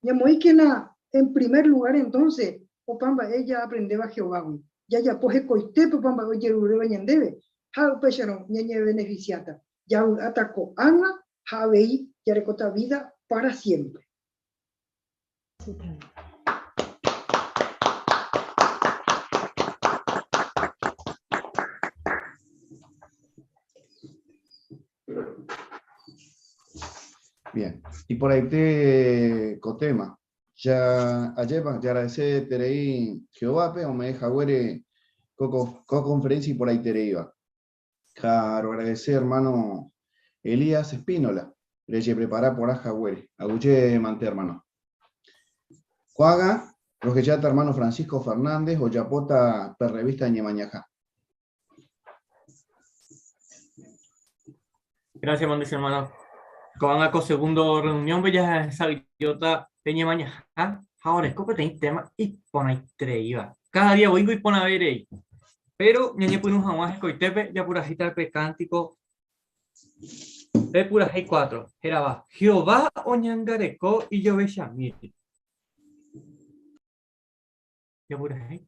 Ñamoĩkena en primer lugár entónse opa mba'e jaaprendéva Jehovágui, jajapo hekoitépe opa mba'e ojeruréva ñandéve ha upéicharõ ñañevenefisiáta. Javy'áta ko'ág̃a ha avei jarekóta vida para siempre. Bien, y por ahí te cotema. Ya ayer ya agradecé terei Jehová o me deja güere co, co conferencia y por ahí te iba. Quiero agradecer hermano Elías Espínola, le prepara por aja güere. Aguche mante hermano. Cuaga, los que ya hermano Francisco Fernández o Yapota per revista Ñemañaja. Gracias, mande hermano. Con la segundo reunión, bella esa idiota de Ñemañaja. Ahora es que tema y pone iba. Cada día voy y pone a ver ahí. Pero ñañe punu jamás coitepe ya purajita pe cántico pe purajei 4. Era va. Jehová oñangareko y yo beshamir. Ya purajei.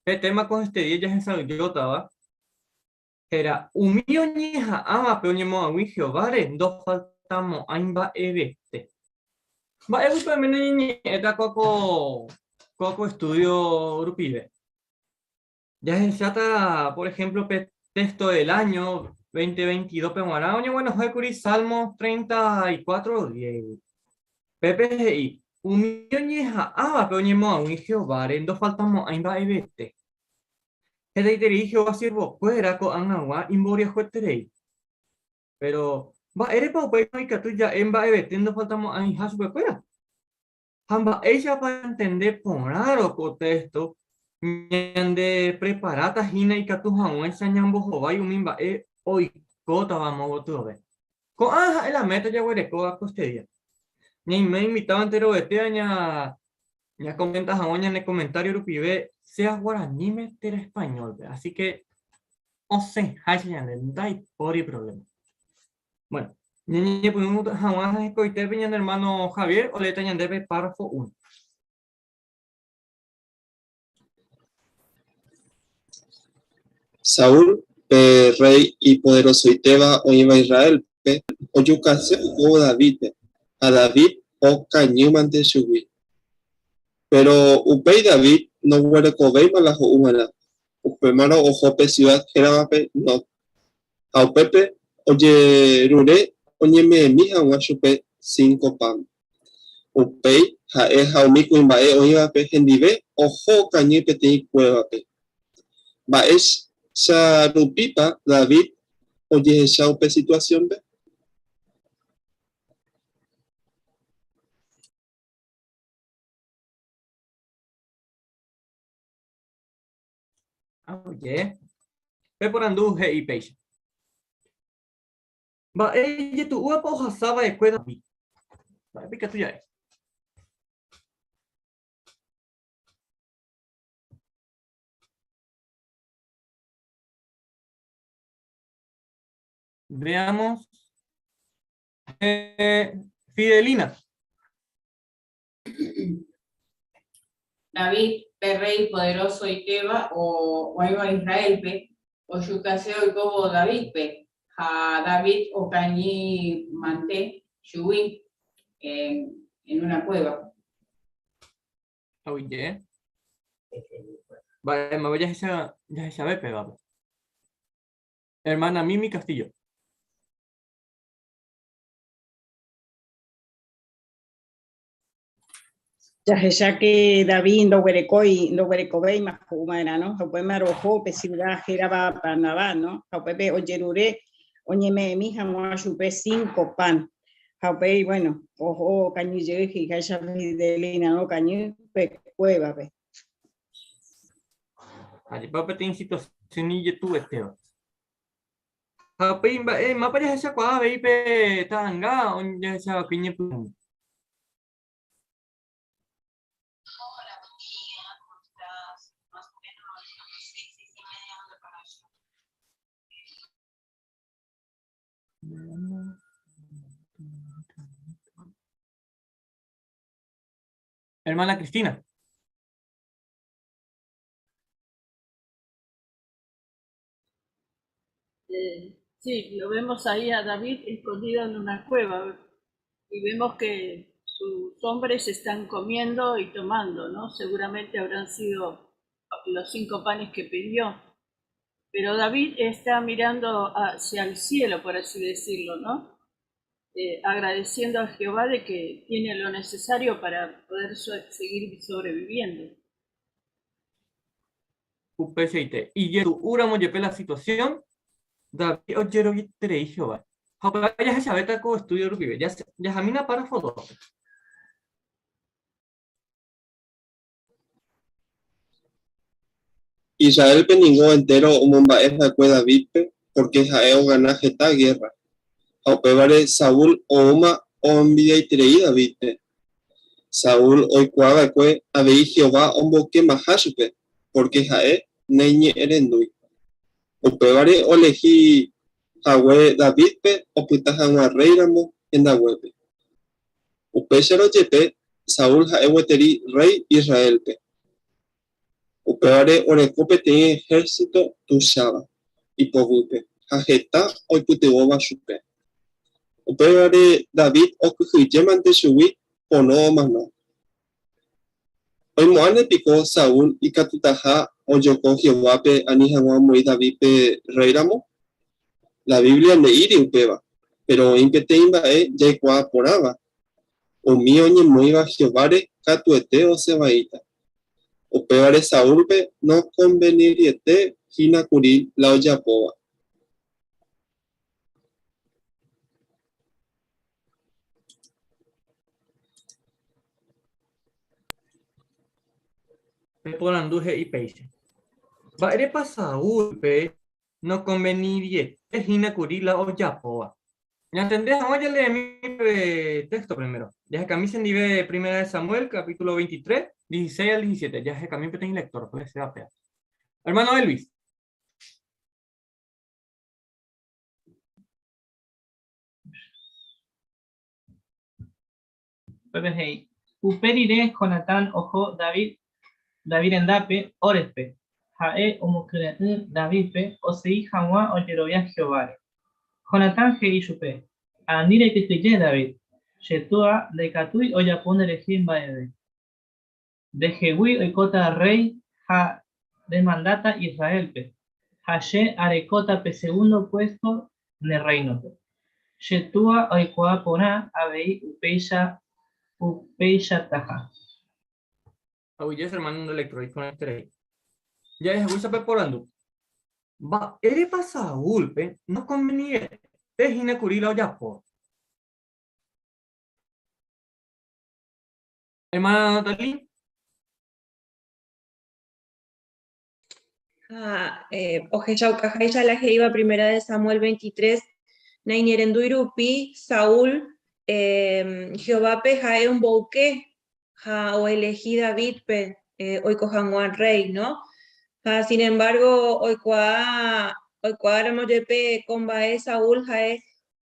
Pe tema koestedía jahesa'ỹijótava héra Umi oñeha'ãvape oñemoag̃ui Jehováre ndofaltamo'ãi mba'evete. Mba'éguipa oiméne ñañe'ẽta kóa ko estudio rupive? Jahecháta, por ejemplo, pe texto del año 2022-pe g̃uarã oñeguenohẽkuri Salmo 34, 10. Pépe he'i, Umi oñeha'ãvape oñemoag̃ui Jehováre ndofaltamo'ãi mba'evete. Hetaiterei Jehová siervokuéra ko'ag̃agua imboriahueterei. Péro, mba'érepa upéicharõ ikatu ja'e mba'evete ndofaltamo'ãiha chupekuéra? Ha mba'éichapa ñantende porãrõ ko téxto ñandepreparáta hína ikatu hag̃uáicha ñambohovái umi mba'e oikótava amo gotyove? Ko'ã ha'e la méta jaguerekóva koestedía. Ñaime invitádo enterovete ñakomenta hag̃ua ñane komentário rupive, sea guaraníme térã español-pe. Así que osẽháicha ñande, ndaipóri problema. Bueno, ñañepyrũ hag̃ua hekoitépe ñane hermano Javier oleéta ñandéve párrafo 1. Saúl, pe rréi ipoderosoitéva oĩva Israélpe, ojukase ohóvo Davídpe, ha David okañýmante chugui. Péro upéi David ndoguerekovéima la ho'u va'erã, upémarõ oho pe siuda héravape Nob, ha upépe ojerure oñeme'ẽmi hag̃ua chupe cinco pan. Upéi ha'e ha umi kuimba'e oĩvape hendive oho okañy peteĩ kuévape. Mba'éicha rupípa David ojehecha upe situasiónpe? Oje, pe porandu he'i péicha. Mba'e ijetu'úvapa ohasa va'ekue David? Mba'épa ikatu ja'e? Veamos. Fidelina. David, pe rréi poderosoitéva oĩva Israélpe, ojukase oikóvo Davídpe, ha David okañy mante chugui en una cueva. Aguyje. Mba'e máva jahecha jahechave pévape. Hermana Mimi Castillo. Jahecha que David ndoguerekói, ndoguerekovéima ho'u va'erã, no? Ha upémarõ oho pe siuda hérava Panabá, no? Ha upépe ojerure oñeme'ẽmi hag̃ua chupe cinco pan. Ha upéi, bueno, oho okañy jey he'iháicha Fidelina, no? Okañy pe kuévape. Ajépa peteĩ situación ijetu'uetéva. Ha upéi mba'e mápa jahechakuaa avei pe ta'anga ojehechava'ekue iñepyrũme. Hermana Cristina. Eh, sí, lo vemos ahí a David escondido en una cueva y vemos que sus hombres están comiendo y tomando, ¿no? Seguramente habrán sido los cinco panes que pidió. Pero David está mirando hacia el cielo, por así decirlo, ¿no? Eh, agradeciendo a Jehová de que tiene lo necesario para poder seguir sobreviviendo. Upeichaite, ijetu'úramo jepe la situasión, David ojerovieterei Jehováre. Ha upéva jahechavéta ko estúdio rupive. Jahamína párrafo dóspe. Israélpe ningo entéro omomba'e va'ekue Davídpe pórke ha'e ogana heta gérra, ha upévare Saúl oúma oenvidiaiterei Davídpe. Saúl oikuaa va'ekue avei Jehová ombokemaha chupe pórke ha'e naiñe'ẽrendúi. Upévare olehi hague Davídpe opyta hag̃ua rréiramo hendaguépe. Upéicharõ jepe, Saúl ha'e gueteri rréi Israélpe. Upévare oreko peteĩ ehérsito tuicháva ipoguýpe ha heta oipytyvõva chupe. Upévare David okyhyjémante chugui pono omano. Oimo'ãne piko Saúl ikatutaha ojoko Jehovápe ani hag̃ua omoĩ Davídpe rréiramo? La Biblia nde'íri upéva, péro oĩ peteĩ mba'e jaikuaa porãva, umi oñemoĩva Jehováre katuete osẽ vaíta. Upévare Saúlpe nokonveniriete hína kuri la ojapóva. Pe porandu he'i péicha. Mba'érepa Saúlpe nokonveniriete hína kuri la ojapóva? Ñantende hag̃ua jaleemi pe texto primero. Jahekami chendive Primera de Samuel, capítulo 23, 16 al 17. Jahekami peteĩ lector, puede ser apea. Hermano Elvis. Upépe he'i, Upe rire Jonatán oho David David rendápe Hórespe. Ha'e omokyre'ỹ Davídpe osegi hag̃ua ojerovia Jehováre. Jonatán he'i chupe, Ani rekyhyje David, che túa ndaikatúi ojapo nderehe mba'eve. Ndehegui oikóta rréi ha remandáta Israélpe, ha che arekóta pe segundo puésto ne rréinope. Che túa oikuaa porã avei upéicha upeichataha. Aguyje che hermano nde lector iporãiterei. Ja'ehaguéicha pe porandu. Mba'érepa Saúlpe nokonveniete hína kuri la ojapóva? Hermana Natalie. Ha ohechaukaháicha la he'íva Primera de Samuel 23, naiñerendúi rupi Saúl Jehovápe ha'e omboyke ha oelehi Davídpe oiko hag̃ua rréi, no? Ha sin embargo oikuaa oikuaáramo jepe ko mba'e Saúl ha'e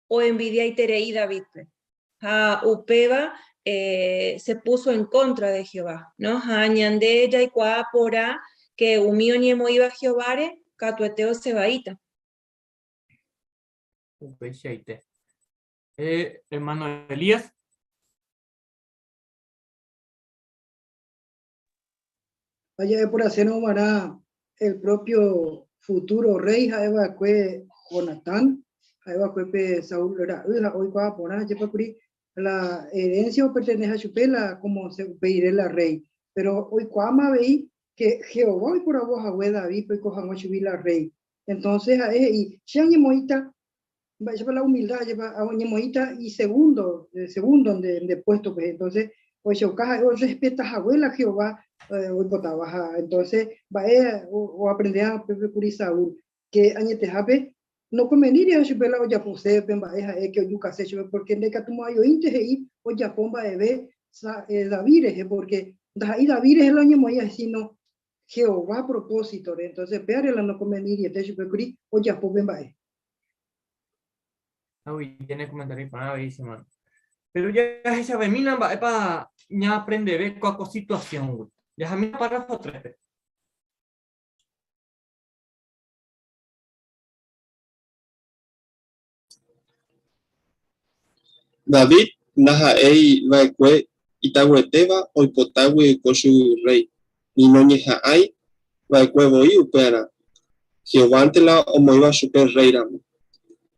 oenvidiaiterei Davídpe, ha upéva se puso en contra de Jehová, no? Ha ñande jaikuaa porã ke umi oñemoĩva Jehováre katuete osẽ vaíta. Upeichaite. Hermano Elías. Vaya por hacer g̃uarã el propio futuro rey ha'e va'ekue Jonatán, ha'e va'ekue pe Saúl ra'y ha oikuaa porã jepa kuri la herencia operteneha chupe la como se upe rire la rey. Pero oikuaáma avei que Jehová oiporavo hague Davídpe oiko hag̃ua chugui la rey. Entonces ha'e he'i, Che añemoĩta, mba'éichapa la humildad jepa oñemoĩta isegundo, segundo nde, nde puesto-pe. Entonces ohechauka ha'e orrespeta hague la Jehová oipotáva. Ha entonces mba'e oaprendea pépe kuri Saúl, que añetehápe nokonveníri chupe la ojapose pe mba'e ha'e que ojukase chupe, porque ndaikatumo'ãi oĩnte he'i ojapo mba'eve David rehe, porque ndaha'éi David rehe la oñemoĩva, sino Jehová propósito-re. Entonces péare la nokonveníriete chupe kuri ojapo pe mba'e. Aguyje ne comentario iporã avei che hermano. Pero jahechavemína mba'épa ñaaprendeve kua ko situación-gui. Jahamína párrafo 3-pe. David ndaha'éi va'ekue itaguetéva oipotágui oiko chugui rréi, ni noñeha'ãi va'ekue voi upearã. Jehovánte la omoĩva chupe rréiramo.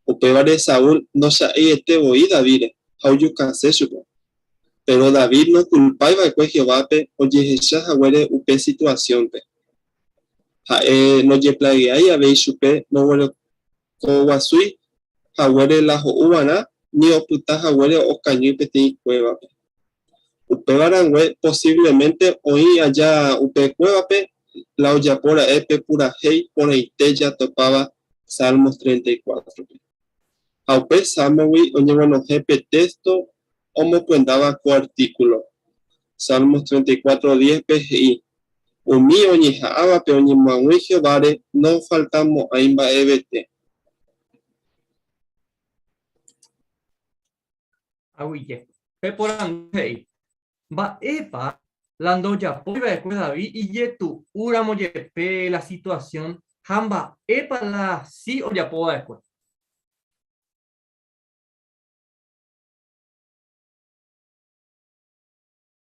Upévare Saúl ndocha'eiete voi Davídre ha ojukase chupe. Péro David nokulpái va'ekue Jehovápe ojehecha haguére upe situasiónpe. Ha'e nojeplageái avei chupe noguerekoguasúi haguére la ho'uvarã ni opyta haguére okañy peteĩ kuévape. Upéva rangue posívlemente oĩ aja upe kuévape la ojapo ra'e pe purahéi porãite jatopáva Salmos 34-pe. Ha upe Sálmogui oñeguenohẽ pe téxto omopyendáva ko artíkulo. Salmos 34, 10-pe he'i, Umi oñeha'ãvape oñemoag̃ui Jehováre nofaltamo'ãi mba'evete. Aguyje. Pe porandu he'i, Mba'épa La ndojapói va'ekue David ijetu'úramo jepe la situasión ha mba'épa la si ojapo va'ekue.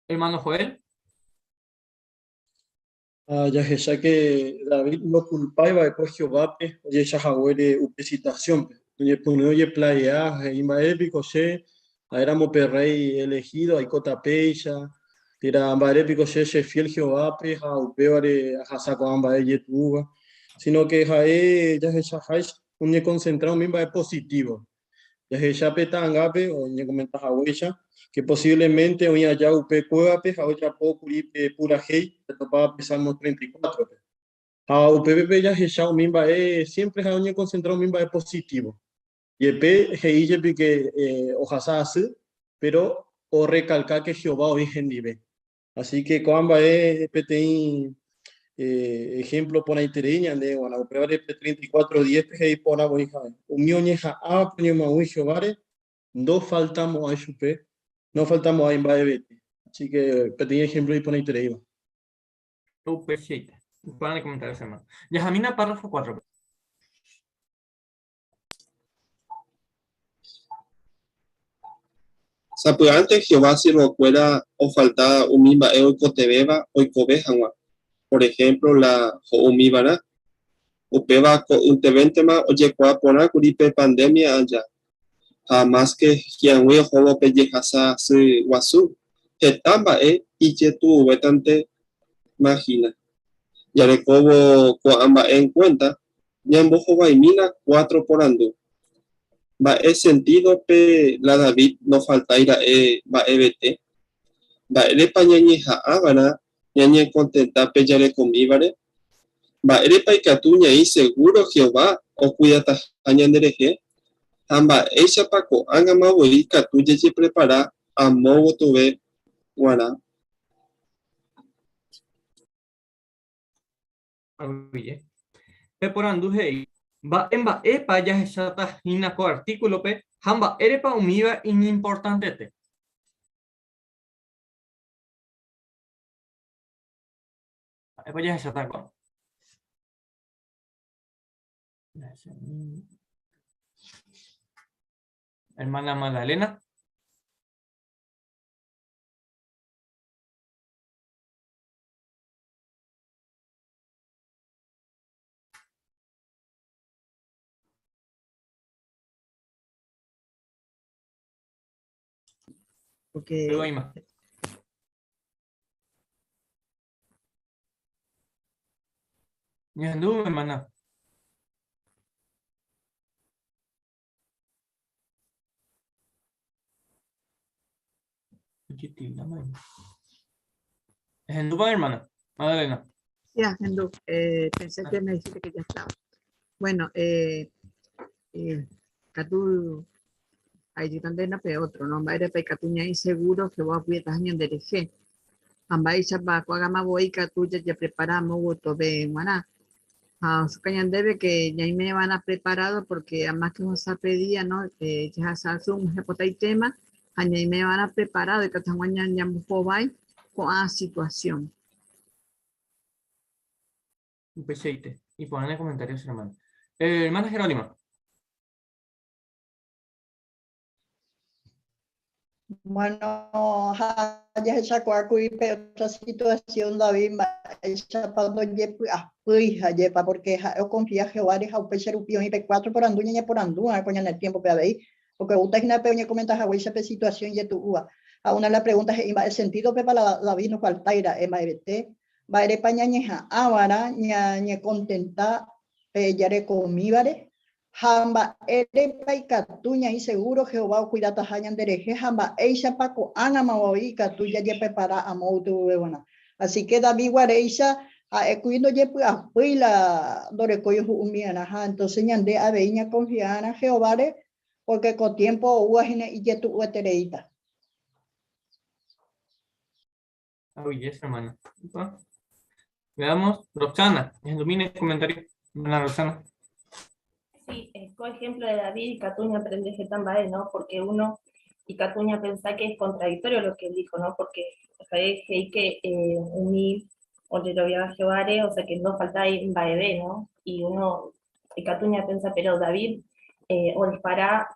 Hermano Joel. Ha jahecha ke David ndokulpái va'ekue Jehovápe ojecha haguére upe situasiónpe. Oñepyrũ ojeplaea, he'i mba'ére piko che ha'éramo pe rréi elehido aikóta péicha, térã mba'ére piko che chefiél Jehovápe ha upévare ahasa ko'ã mba'e ijetu'úva. Síno ke ha'e jahechaháicha oñekonsentra umi mba'e positívo. Jahecha pe ta'angápe oñekomenta haguéicha ke posívlemente oĩ aja upe kuévape ha ojapo kuri pe purahéi jatopáva pe Salmo 34-pe. Ha upépe jahecha umi mba'e siémpre ha'e oñekonsentra umi mba'e positívo. Jepe he'i jepi ke ohasa asy, péro orrekalka ke Jehová oĩ hendive. Así ke ko'ã mba'e peteĩ ehémplo porãiterei ñande g̃uarã. Upévare pe 34:10-pe he'i porã voi ha'e, Umi oñeha'ãva pe oñemoag̃ui Jehováre ndofaltamo'ãi chupe, nofaltamo'ãi mba'evete. Así ke peteĩ ehémplo iporãitereíva. Upeichaite. Upéva ne comentario, hermano. Jahamína párrafo 4-pe. Sapy'ánte Jehová siervokuéra ofalta umi mba'e oikotevẽva oikove hag̃ua, por ehémplo la ho'umivarã. Upéva ko'ytevéntema ojekuaa porã kuri pe pandémia aja. Ha amáske hi'ag̃ui ohóvo pe jehasa asy guasu, heta mba'e ijetu'uvétante hína. Jarekóvo ko'ã mba'e enkuénta, Ñambohovaimína cuatro porandu. Mba'e sentídope la David ndofaltái ra'e mba'evete? Mba'érepa ñañeha'ã va'erã ñañekontenta pe jarekomívare? Mba'érepa ikatu ñaĩ segúro Jehová okuidataha ñanderehe? Ha mba'éichapa ko'ág̃ama voi ikatu jajeprepara amo gotove g̃uarã? Aguyje. Pe porandu he'i, Mba'e mba'épa jahecháta hína ko artíkulope ha mba'érepa umíva iñimportantete? Mba'épa jahecháta ko? Hermana Magdalena. Porque Luego Ima. Ñahendu, hermana. Ehendúpa, hermana? Magdalena. Sí, ahendu. Pensé que me dijiste que ya estaba. Bueno, katu aijytandéna pe otro, no? Mba'érepa ikatu ñaĩ seguro Jehová ocuidataha ñanderehe? Ha mba'éichapa ko'ág̃ama voi ikatu jajeprepara amo gotove g̃uarã? Ha osuka ñandéve que ñaime va'erã preparado porque a más que ohasa pe día, no? Jahasa asy og̃uahẽpotaitéma ha ñaime va'erã preparado ikatu hag̃ua ñambohovái ko'ã situación. Upeichaite. Iporã ne comentario, che hermano. Hermana Jerónima. Bueno, ha jahechakuaákuri pe otra situación David mba'éichapa ndojepy'apýi hajépa, porque ha'e okonfia Jehováre ha upéicha rupi oĩ pe cuatro porandu ñañeporandúva ko ñane tiémpope avei, porque oúta hína pe oñekomenta haguéicha pe situación ijetu'úva. Ha una de las preguntas he'i mba'e sentídopepa la David nofaltái ra'e mba'evete, mba'érepa ñañeha'ãva'erã ñañekontenta pe jarekomívare, Ha mba'érepa ikatu ñaĩ segúro Jehová okuidataha ñanderehe ha mba'éichapa ko'ág̃ama voi ikatu jajeprepara amo ytyvyve g̃uarã? Así ke David guaréicha ha'ékuri ndojepy'apýi la ndorekói ohu'ũmi'arã ha entónse ñande avei ñakonfia'arã Jehováre pórke ko tiémpo oúva hína ijetu'uetereíta. Aguyje, hermana. Veamos, Roxana, ilumine el comentario. Hermana Roxana. Sí, ko ejemplo de David ikatu ñaaprende heta mba'e, ¿no? Porque uno ikatu ñapensa que es contradictorio lo que él dijo, ¿no? Porque Ha'e he'i que umi ojeroviáva Jehováre, o sea que no faltái mba'eve, no? Y uno ikatu ñapensa, pero David odispara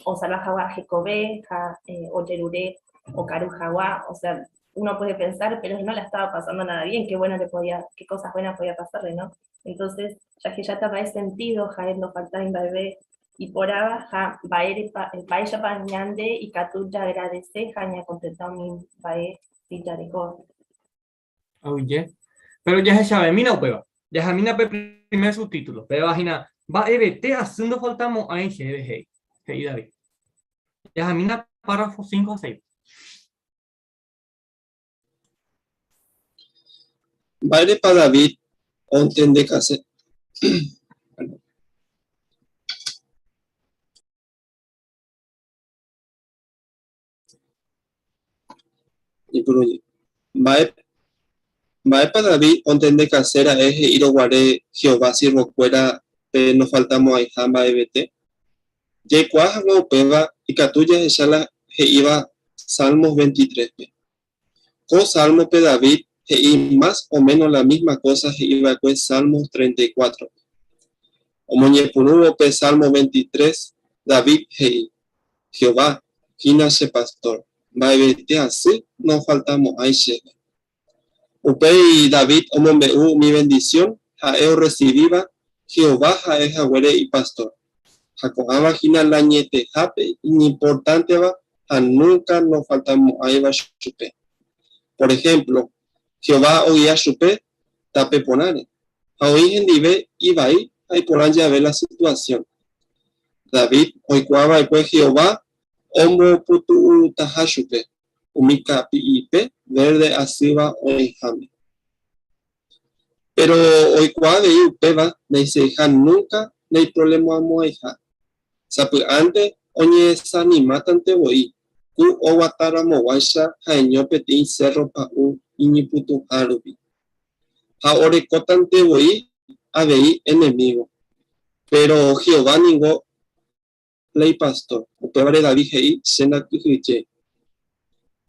osalva hag̃ua hekove ha ojerure okaru hag̃ua, o sea, uno puede pensar, pero no la estaba pasando nada bien, qué bueno le podía, qué cosas buenas podía pasarle, no? Entonces, jahecháta mba'e sentido ha'e ndofaltái mba'eve iporãva ha mba'érepa, mba'éichapa ñande ikatu jaagradese ha ñakontenta umi mba'e jarekóva. Aguyje. Péro jahechavemína upéva. Jahamína pe primer subtítulo. Péva hína, Mba'evete asy ndofaltamo'ãi chéve he'i, he'i David. Jahamína párrafo 5 ha 6. Mba'érepa David ontendekase? Mba'épa David ontendekase ra'e he'írõ guare Jehová siervokuérape nofaltamo'ãiha mba'evete? Jaikuaa hag̃ua upéva ikatu jahecha la he'íva Salmos 23-pe. Ko sálmope David he'i mas o méno la mísma kósa he'i va'ekue Salmos 34-pe. Omoñepyrũvo pe Salmo 23, David he'i, Jehová hína che pastór, mba'evete asy nofaltamo'ãi chéve. Upéi David omombe'u umi vendisión ha'e orresivíva Jehová ha'e haguére ipastór. Ha ko'ãva hína la añetehápe iñimportánteva ha núnka nofaltamo'ãiva chupe. Por ehémplo, Jehová ogia chupe tape porãre, ha oĩ hendive ivai ha iporã jave la situasión. David oikuaa va'ekue Jehová ombopytu'utaha chupe umi kapi'ipe vérde asýva oĩháme. Péro oikuaa avei upéva ndaiseiha núnka naiprovlemamo'ãiha. Sapy'ánte oñedesanimátante voi, ku oguataramoguáicha ha'eño peteĩ sérro pa'ũ iñypytũha rupi. Ha orekótante voi avei enemígo. Péro Jehová ningo la ipastór. Upévare David he'i, Che ndakyhyjéi.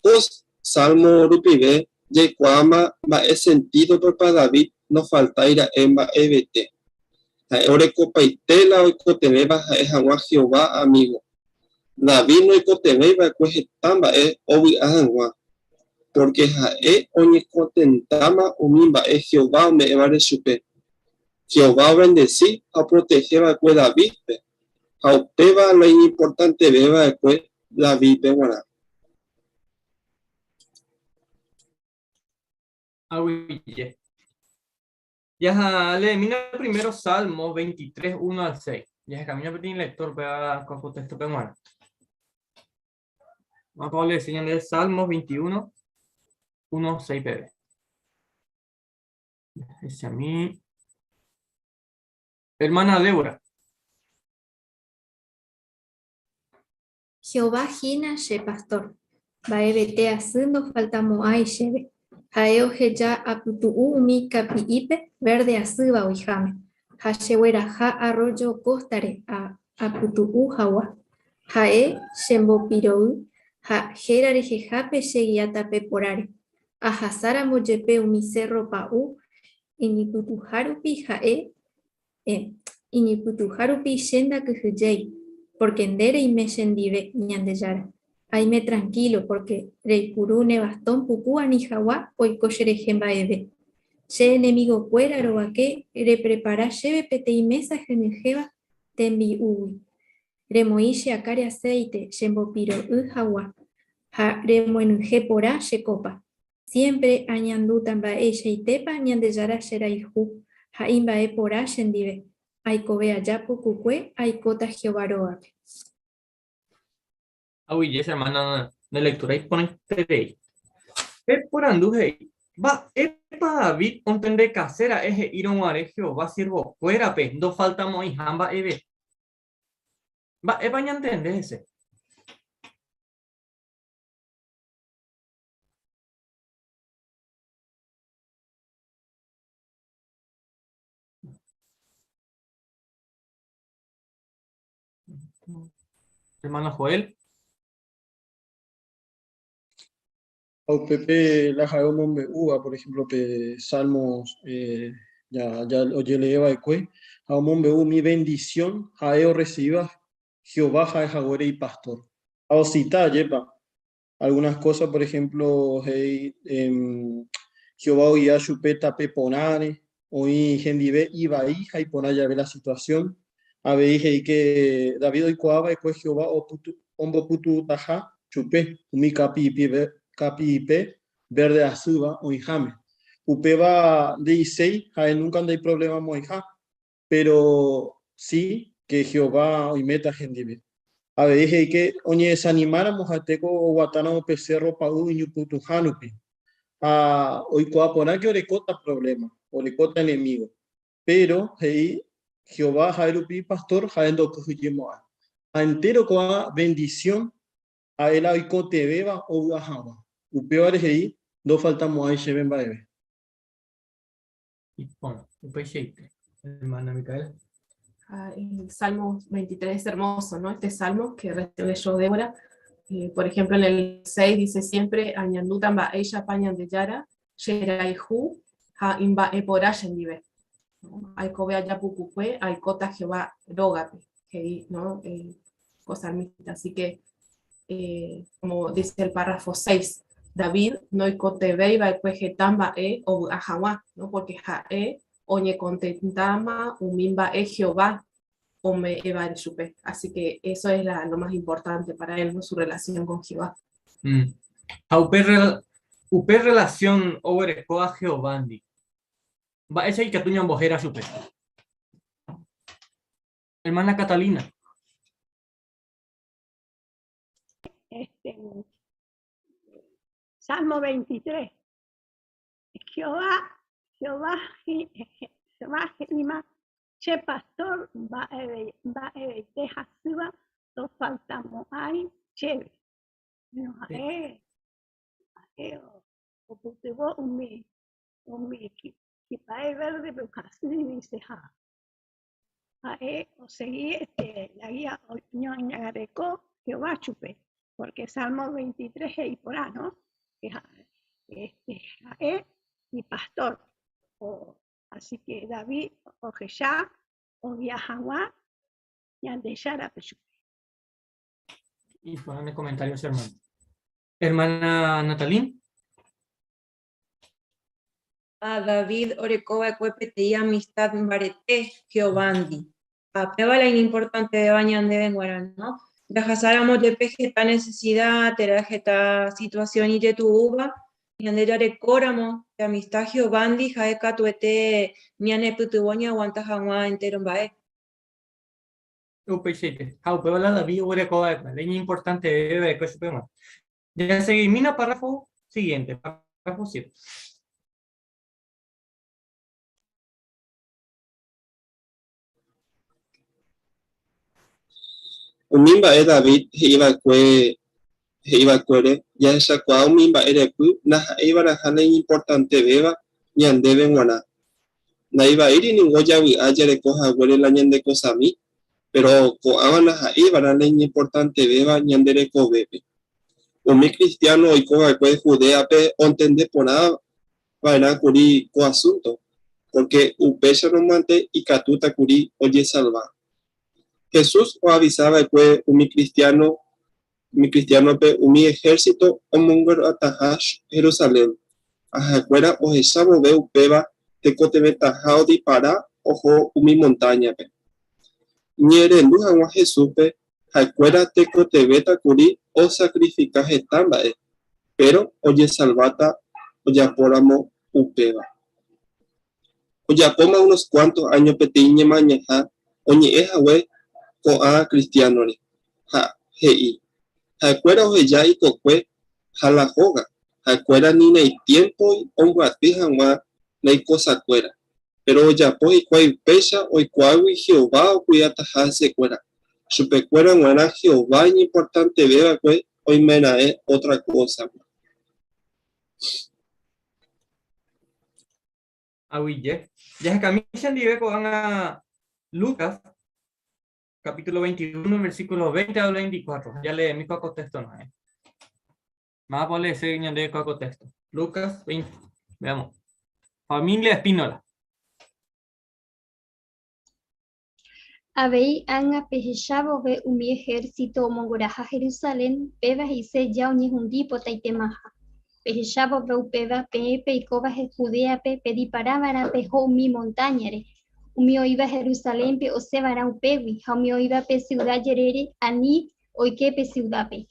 Ko salmo rupive jaikuaáma mba'e sentídopepa David nofaltái ra'e mba'evete. Ha'e orekopaite la oikotevẽva ha'e hag̃ua Jehová amígo. David noikotevẽi va'ekue heta mba'e ovy'a hag̃ua, pórke ha'e oñekontentáma umi mba'e Jehová ome'ẽvare chupe. Jehová ovendesi ha oprotehe va'ekue Davídpe. Ha upéva la iñimportanteve va'ekue Davídpe g̃uarã. Aguyje. Jahaleemína primero Salmo 23, 1 al 6. Jahekamína peteĩ lector péva ko téxtope g̃uarã. Vamos a leer ñande Salmo 21, 1, 6 peve. Jahechami. Hermana Débora. Jehová hína che pastór, mba'evete asy ndofaltamo'ãi chéve. Ha'e oheja apytu'u umi kapi'ipe vérde asýva oiháme, ha chegueraha arroyo kóstare apytu'u hag̃ua. Ha'e chembopiro'y ha héra rehehápe chegia tape porãre. Ahasáramo jepe umi sérro pa'ũ Iñypytũha rupi ha'e, Iñypytũha rupi che ndakyhyjéi, pórke nde reime chendive, Ñandejára. Aime trankílo, pórke reipuru ne vastón puku ani hag̃ua oiko cherehe mba'eve. Che enemigokuéra rovake reprepara chéve peteĩ mesa henyhẽva tembi'úgui. Remoĩ che akãre aséite chembopiro'y hag̃ua, ha remoenyhẽ porã che kópa. Siémpre añandúta mba'eichaitépa Ñandejára cherayhu ha imba'e porã chendive, aikove aja pukukue aikóta Jehová rógape. Aguyje che hermana nde lectura iporãiterei. Pe porandu he'i, Mba'épa David ontendekase ra'e he'írõ guare Jehová siervokuérape ndofaltamo'ãiha mba'eve? Mba'épa ñantende hese? Hermano Joel. Ha upépe la ha'e omombe'úva, por ejemplo, pe Salmos ja, ja ojelee va'ekue, ha omombe'u umi bendición ha'e orrecibíva Jehová ha'e haguére ipastor. Ha ocita, ajépa, algunas cosas, por ejemplo, he'i Jehová ogia chupe tape porãre, oĩ hendive ivai ha iporã jave la situación. Avei he'i ke David oikuaa va'ekue Jehová ombopytu'utaha chupe umi kapi'ipe vérde asýva oĩháme. Upéva nde'iséi ha'e núnka ndaiprovlemamo'ãiha, péro si ke Jehová oiméta hendive. Avei he'i ke oñedesanimáramo ha'etéko oguatáramo pe sérro pa'ũ iñypytũha rupi, ha oikuaa porã ke orekóta provléma, orekóta enemígo. Péro he'i, Jehová ha'e rupi ipastór, ha'e ndokyhyjemo'ãi. Ha entéro ko'ã vendisión ha'e la oikotevẽva ovy'a hag̃ua. Upévare he'i, Ndofaltamo'ãi chéve mba'eve. Iporã, upeichaite, hermana Micaela. Ah, el Salmo 23 es hermoso, ¿no? Este salmo que recién leyó Débora. Eh, por ejemplo, en el 6 dice siempre, Añanduta mba'éichapa Ñandejára, che rayhu ha imba'eporã chendive. Aikove aja pukukue, aikóta Jehová rógape, he'i, ¿no? Eh, ko salmista. Así que, eh, como dice el párrafo 6, David noikotevẽi va'ekue heta mba'e ovy'a hag̃ua, ¿no? Porque ha'e oñekontentáma umi mba'e Jehová ome'ẽvare chupe. Así que eso es la, lo más importante para él, ¿no? Su relación con Jehová. Mm. Ha upe, rel, upe relación oguerekóva Jehovándi, mba'éicha ikatu ñambohéra chupe? Hermana Catalina. Este, Salmo 23. Jehová, Jehová, Jehová he'íma Che pastor mba'eveite hasýva ndofaltamo'ãi chéve. Péro ha'e, ha'e opytyvõ umi, umi kipa'e vérdepe hasy dice ha ha'e osegi este la guía oñangareko Jehová chupe, porque Salmo 23 he'i porã, no? Que ha'e, este, ha'e ipastor o Así que David ohecha ogia hag̃ua Ñandejárape chupe. Iporã ne comentario, che hermano. Hermana Natalín. Ha David oreko va'ekue peteĩ amistad mbarete Jehovándi. Ha péva la iñimportantevéva ñandéve g̃uarã, no? Jahasáramo jepe heta nesesida térã heta situasión ijetu'úva, ñande jarekóramo pe amista Jehovándi ha'e katuete ñanepytyvõ ñaaguanta hag̃ua entéro mba'e. Upeichaite. Ha upéva la David oguereko va'ekue, la iñimportanteve va'ekue chupe g̃uarã. Jaseguimína párrafo siguiente, párrafo 7. Umi mba'e David he'iva'ekue he'iva'ekuére jahechakuaa umi mba'e repy ndaha'eiva'erãha la iñimportantevéva ñandéve g̃uarã. Ndaivaíri ningo javy'a jareko haguére la ñande kosami, péro ko'ãva ndaha'eiva'erã la iñimportantevéva ñande rekovépe. Umi kristiáno oikova'ekue Judéape ontende porã va'erã kuri ko asúnto, pórke upéicharõ mante ikatúta kuri ojesalva. Jesús oavisa va'ekue umi kristiáno umi kristiánope umi ehérsito omonguerataha Jerusalén, ha ha'ekuéra ohecha vove upéva tekotevẽtaha odipara oho umi montáñape. Iñe'ẽrendu hag̃ua Jesúspe, ha'ekuéra tekotevẽta kuri osakrifika heta mba'e, péro ojesalváta ojapóramo upéva. Ojapóma unos kuánto áño peteĩ ñemañaha oñe'ẽ hague ko'ã kristiánore, ha he'i, Ha'ekuéra oheja ikokue ha la hóga, ha'ekuéra ni naitiémpoi ombyaty hag̃ua la ikosakuéra. Péro ojapo hikuái upéicha oikuaágui Jehová okuidataha hesekuéra. Chupekuéra g̃uarã Jehová iñimportanteve va'ekue oimeraẽ ótra kósagui. Aguyje. Jahekami chendive ko'ág̃a Lucas, capítulo 21, versículo 20 al 24. Jaleemi ko texto, ¿no? Mávapa oleese ñandéve kua ko texto? Lucas 20. Veamos. Familia Espínola. Avei ág̃a pehecha vove umi ehérsito omongoraha Jerusalén, péva he'ise ja oñehundi potaitemaha. Pehecha vove upéva, peẽ peikóva Judéape pediparava'erã peho umi montáñare. Umi oĩva Jerusalénpe osẽva'erã upégui ha umi oĩva pe siuda jerére ani oike pe siudápe.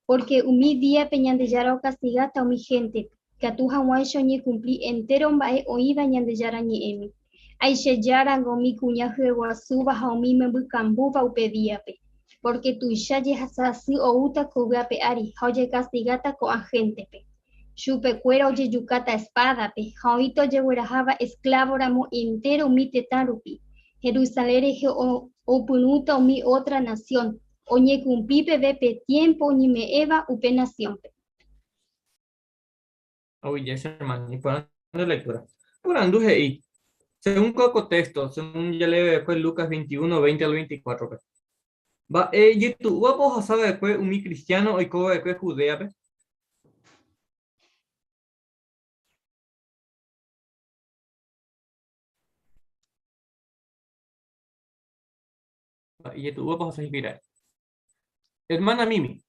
Pórke umi díape Ñandejára okastigáta umi héntepe, ikatu hag̃uáicha oñekumpli entéro mba'e oĩva Ñandejára Ñe'ẽme. Aichejárango umi kuña hyeguasúva ha umi imembykambúva upe díape, pórke tuicha jehasa asy oúta ko yvy ape ári ha ojekastigáta ko'ã héntepe. Chupekuéra ojejukáta espádape ha oĩta ojegueraháva esklávoramo entéro umi tetã rupi. Jerusalén rehe opyrũta umi ótra nasión, oñekumpli peve pe tiémpo oñeme'ẽva upe nasiónpe. Oguije che hermano, iporã nde lectura. Porandu he'i, según ko texto, según jalee va'ekue Lucas 21, 20 al 24-pe, mba'e ijetu'úvapa ohasa va'ekue umi cristiano oiko va'ekue Judéape? Ijetu'úvapa ohasa hikuái ra'e? Hermana Mimi.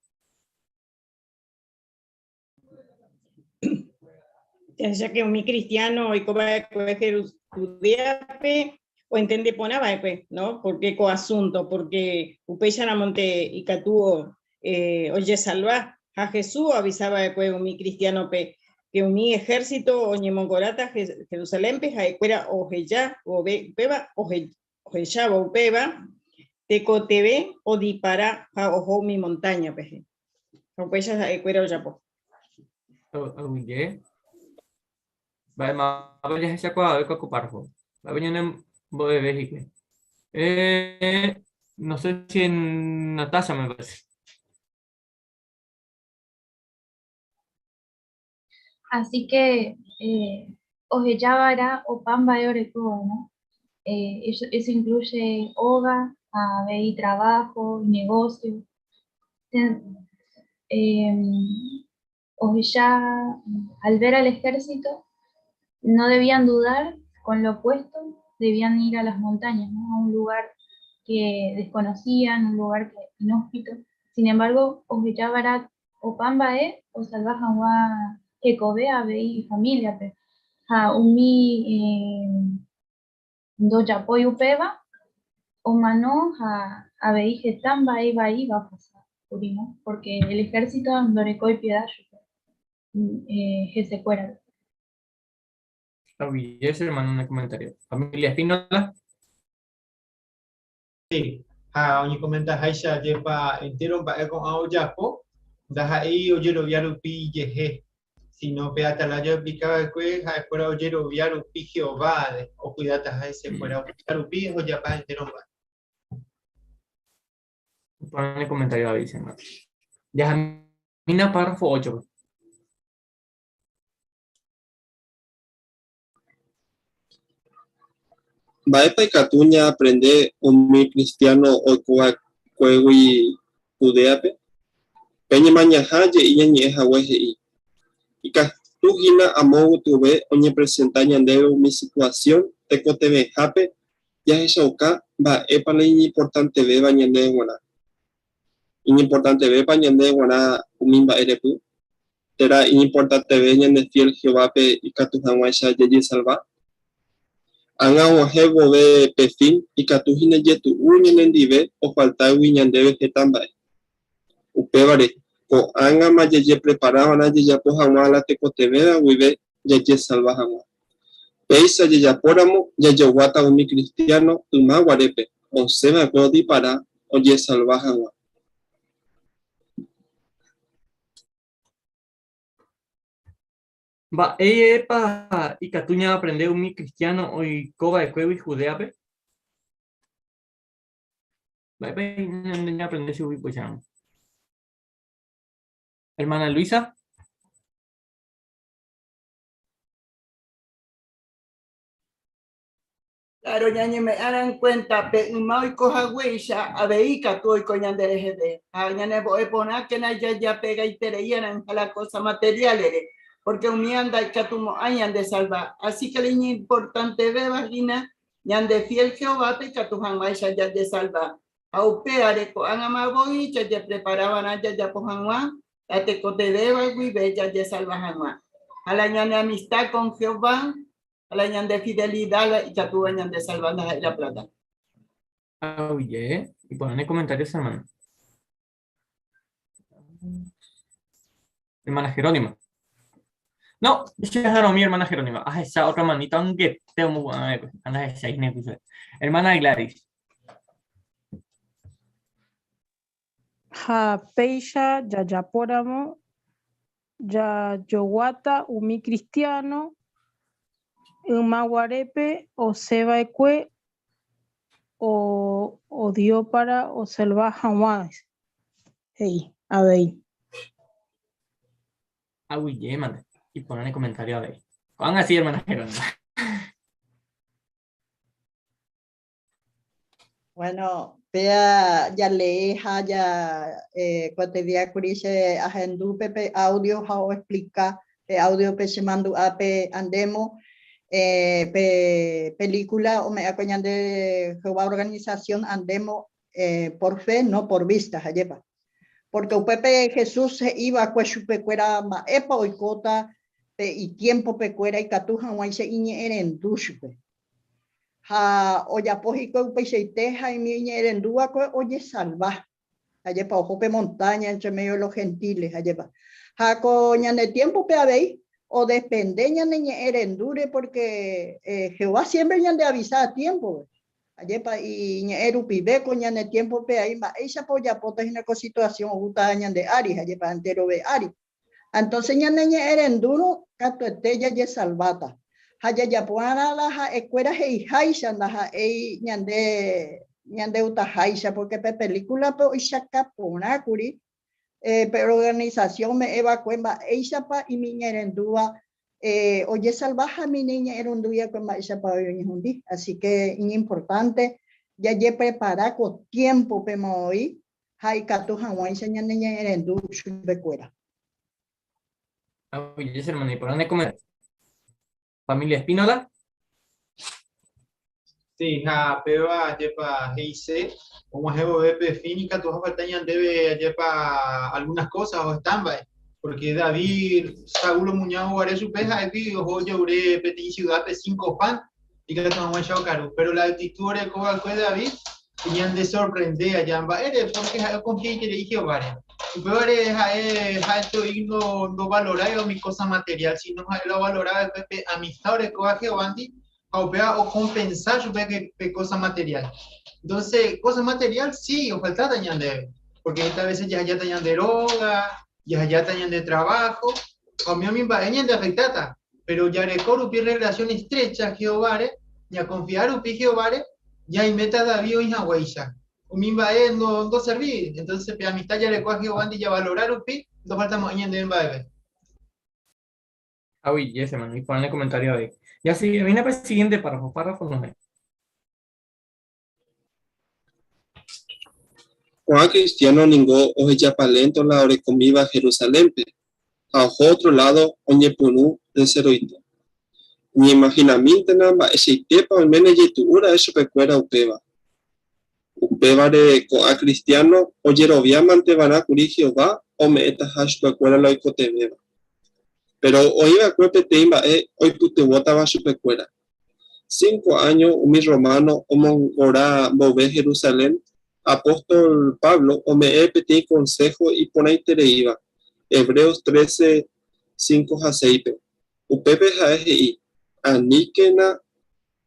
Jahecha que umi cristiano oiko va'ekue Judéape oentende porã va'ekue, no? Porque ko asunto, porque upéicharamonte ikatu eh, ojesalva. Ha Jesús oavisa va'ekue umi cristiánope que umi ejército oñemongoráta Jerusalénpe ha'ekuéra oheja vove upéva, ohechávo upéva, tekotevẽ odipara ha oho umi montáñape. Ha upéicha ha'ekuéra ojapo. Aguyje. Mba'e mávapa jahechakuaave ko párrafo. Mba'épa ñanembo'eve hikuái. Eh, no sé si en Natasha me parece. Así que eh, ohejava'erã opa mba'e orekóva, no? Eh, eso, eso incluye óga, avei trabajo, negocio. Eh, ohecha, al ver al ejército, no debían dudar, con lo opuesto, debían ir a las montañas, ¿no? A un lugar que desconocían, un lugar que, inhóspito. Sin embargo, ohejava'erã opa mba'e osalva hag̃ua hekove avei ifamíliape, ha umi ndojapói upéva omano ha avei heta mba'e ivaíva ohasa kuri, no? Pórke el ejército ndorekói piedad chupe hesekuérape. Aguyje che hermano ne comentario. Familia Espínola. Sí, ha oñekomentaháicha ajépa entéro mba'e ko'ã ojapo, ndaha'éi ojerovia rupi ijehe, síno pe atalaya oexplika va'ekue ha'ekuéra ojerovia rupi Jehováre okuidataha hesekuéra, upéicha rupi ojapa entéro mba'e. Iporã ne komentario avei, che hermano. Jahamína párrafo 8-pe. Mba'épa ikatu ñaaprende umi kristiáno oiko va'ekuégui Judéape? Pe Ñemañaha je'i ñañe'ẽ hague he'i, Ikatu hína amo gotyove oñepresenta ñandéve umi situasión tekotevẽhápe jahechauka mba'épa la iñimportantevéva ñandéve g̃uarã. Iñimportantevépa ñandéve g̃uarã umi mba'erepy? Térã iñimportanteve ñandefiél Jehovápe ikatu hag̃uáicha jajesalva? Ág̃a og̃uahẽ vove pe fin, ikatu hína ijetu'u ñanendive ofaltágui ñandéve heta mba'e. Upévare, ko'ág̃ama jajepreparava'erã jajapo hag̃ua la tekotevẽva guive jajesalva hag̃ua. Péicha jajapóramo jajoguáta umi kristiáno yma guarépe osẽva'ekue odipara ojesalva hag̃ua. Mba'épa ikatu ñaaprende umi kristiáno oiko va'ekuégui Judéape? Mba'épa ñande ñaaprende chugui upéicharõ? Hermana Luisa. Claro, ñañeme'ẽrã en cuenta pe yma oiko haguéicha avei katu oiko ñande reheve. Ha ñanembo'e porãkena jajapegaitereíarã la cosa material-re, porque umíva ndaikatumo'ãi ñandesalva. Así que la iñimportantevéva hína ñande fiel Jehovápe ikatu hag̃uáicha jajesalva. Ha upévare ko'ág̃ama voi jajepreparava'erã jajapo hag̃ua la tekotevẽva guive jajesalva hag̃ua. Ha la ñane amistad con Jehová ha la ñande fidelidad la ikatúva ñandesalva ndaha'éi la plata. Aguyje, iporã ne comentarios, hermano. Hermana Jerónima. No, mi hermana Jerónima. Ah, esa otra manita, aunque te Hermana Gladys. Ha péicha jajapóramo jajoguáta umi cristiano ymaguarépe osẽva'ekue odiópara oselva hag̃ua, he'i avei. Aguyje mante, iporã ne comentario avei. Ko'ág̃a sí, hermana Jerónima. Bueno, péa jalee ha ja koetedia kuri che ahendu pe pe audio ha oexplika pe audio pe che mandu'a pe andemo pe película ome'ẽakue ñande Jehová organización andemo por fe no por vista, ajépa. Porque upépe Jesús he'i va'ekue chupekuéra mba'épa oikóta pe itiempopekuéra ikatu hag̃uáicha iñe'ẽrendu chupe. Ha ojapo hikuái upeichaite ha umi iñe'ẽrendu va'ekue ojesalva. Ajépa oho pe montaña entre medio de los gentiles, ajépa. Ha ko ñane tiémpope avei odepende ñane ñe'ẽrendúre porque Jehová siempre ñandeavisa a tiémpope. Ajépa iñe'ẽ rupive ko ñane tiémpope aĩ mba'éichapa ojapóta hína ko situasión oúta ñande ári, ajépa enterove ári. Entonces ñane ñe'ẽrendúrõ katuete jajesalváta. Ha jajapo'arã la ha'ekuéra he'iháicha ndaha'éi ñande ñandeutaháicha, porque pe película-pe oichaka porã kuri pe organización ome'ẽva'ekue mba'éichapa imiñe'ẽrendúva ojesalva ha mineñe'ẽrendúiakue mba'éichapa oñehundi. Así que iñimportante jajeprepara ko tiempo-pe moõi ha ikatu hag̃uáicha ñane ñe'ẽrendu chupekuéra. Aguyje, hermana, ¿y por dónde comer? Familia Espínola. Sí, ha péva ajépa he'ise og̃uahẽ vove pe fin ikatu hafalta ñandéve ajépa algunas cosas o están mba'e. Porque David, Saúl omuña oguare chupe ha'égui oho ojeure peteĩ ciudad-pe cinco pan ikatu hag̃uáicha okaru. Pero la actitud oreko va'ekue David ñande sorprende aja mba'ére, porque ha'e oconfiaiterei Jehováre. Upévare ha'e ha'ete no ndovaloráiva umi cosa material, sino ha'e la ovalora va'ekue pe amistad orekóva Jehovándi ha upéva ocompensa chupe pe cosa material. Entonces, cosa material sí, ofaltáta ñandéve, porque esta veces jahejáta ñande róga, jahejáta ñande trabajo, ha umi umi mba'e ñande afectáta, pero jareko rupi relación estrecha Jehováre, ñaconfia rupi Jehováre, ñaiméta David oĩ haguéicha. Umi mba'e no ndoservíri, entonces pe amistad jarekóva Jehovándi javalora rupi, ndofaltamo'ãi ñandéve mba'eve. Aguyje, hermano, iporã ne comentario avei. Ya si viene el siguiente párrafo, párrafo no es. Ko'ã cristiano ningo ohejapalénto la orekomíva Jerusalénpe ha oho ótro ládo oñepyrũ de seroite. Ñeimahinamíntena mba'eichaitépa oiméne jetu'u ra'e chupekuéra upéva. Upévare ko'ã kristiáno ojeroviámante va'erã kuri Jehová ome'ẽtaha chupekuéra la oikotevẽva. Péro oĩ va'ekue peteĩ mba'e oipytyvõtava chupekuéra. Cinco áño umi rrománo omongora mboyve Jerusalén, apóstol Pablo ome'ẽ peteĩ konsého iporãitereíva, Hebreos 13, 5 ha 6-pe. Upépe ha'e he'i, Aníkena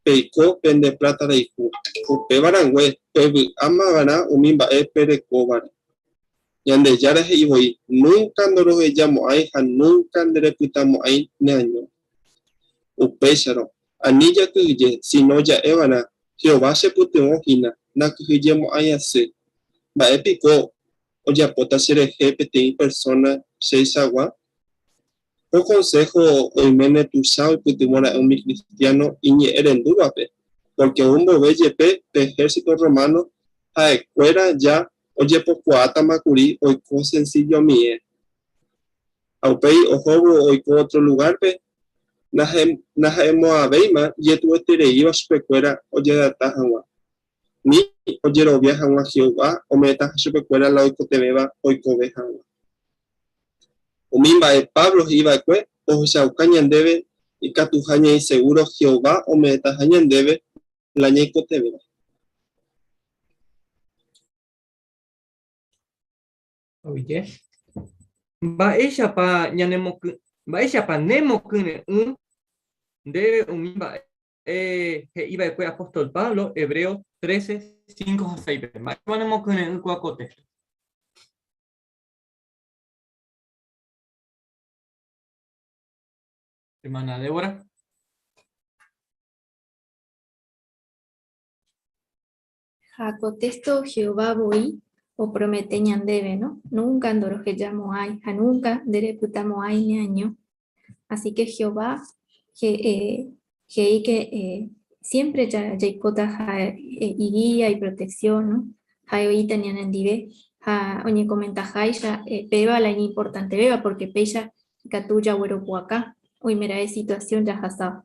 peiko pende pláta rayhu, upéva rangue pevy'áma va'erã umi mba'e perekóvare. Ñandejára he'i voi, Núnka ndorohejamo'ãi ha núnka nderepytamo'ãi neaño. Upéicharõ, ani jakyhyje, síno ja'e va'erã, Jehová chepytyvõ hína, ndakyhyjemo'ãi asy. Mba'e piko ojapóta cherehe peteĩ persóna cheichagua? Ko konsého oiméne tuicha oipytyvõ ra'e umi kristiáno iñe'ẽrendúvape. Pórke ou mbove jepe pe ehérsito rrománo ha'ekuéra ja ojepokuaátama kuri oiko sensillomie. Ha upéi ohóvo oiko ótro lugárpe, naha'emo'ãvéima ijetu'uetereíva chupekuéra ojeadapta hag̃ua, ni ojerovia hag̃ua Jehová ome'ẽtaha chupekuéra la oikotevẽva oikove hag̃ua. Umi mba'e Pablo he'i va'ekue ohechauka ñandéve ikatuha ñaĩ segúro Jehová ome'ẽtaha ñandéve la ñaikotevẽva. Oye. Mba'éichapa ñanemoky mba'éichapa nemokyre'ỹ ndéve umi mba'e he'i va'ekue apóstol Pablo Hebreos 13, 5 ha 6-pe? Mba'éichapa nemokyre'ỹ kóva ko téxto? Hermana Débora. Ha ko texto Jehová voi opromete ñandéve, no? Nunca ndorohejamo'ãi ha nunca nderepytamo'ãi neaño. Así que Jehová he'i que siempre jaikóta iguía, iprotección, no? Ha'e oĩta ñanendive ha oñekomentaháicha péva la iñimportantevéva porque péicha ikatu jagueropu'aka oimeraẽ situación jahasáva.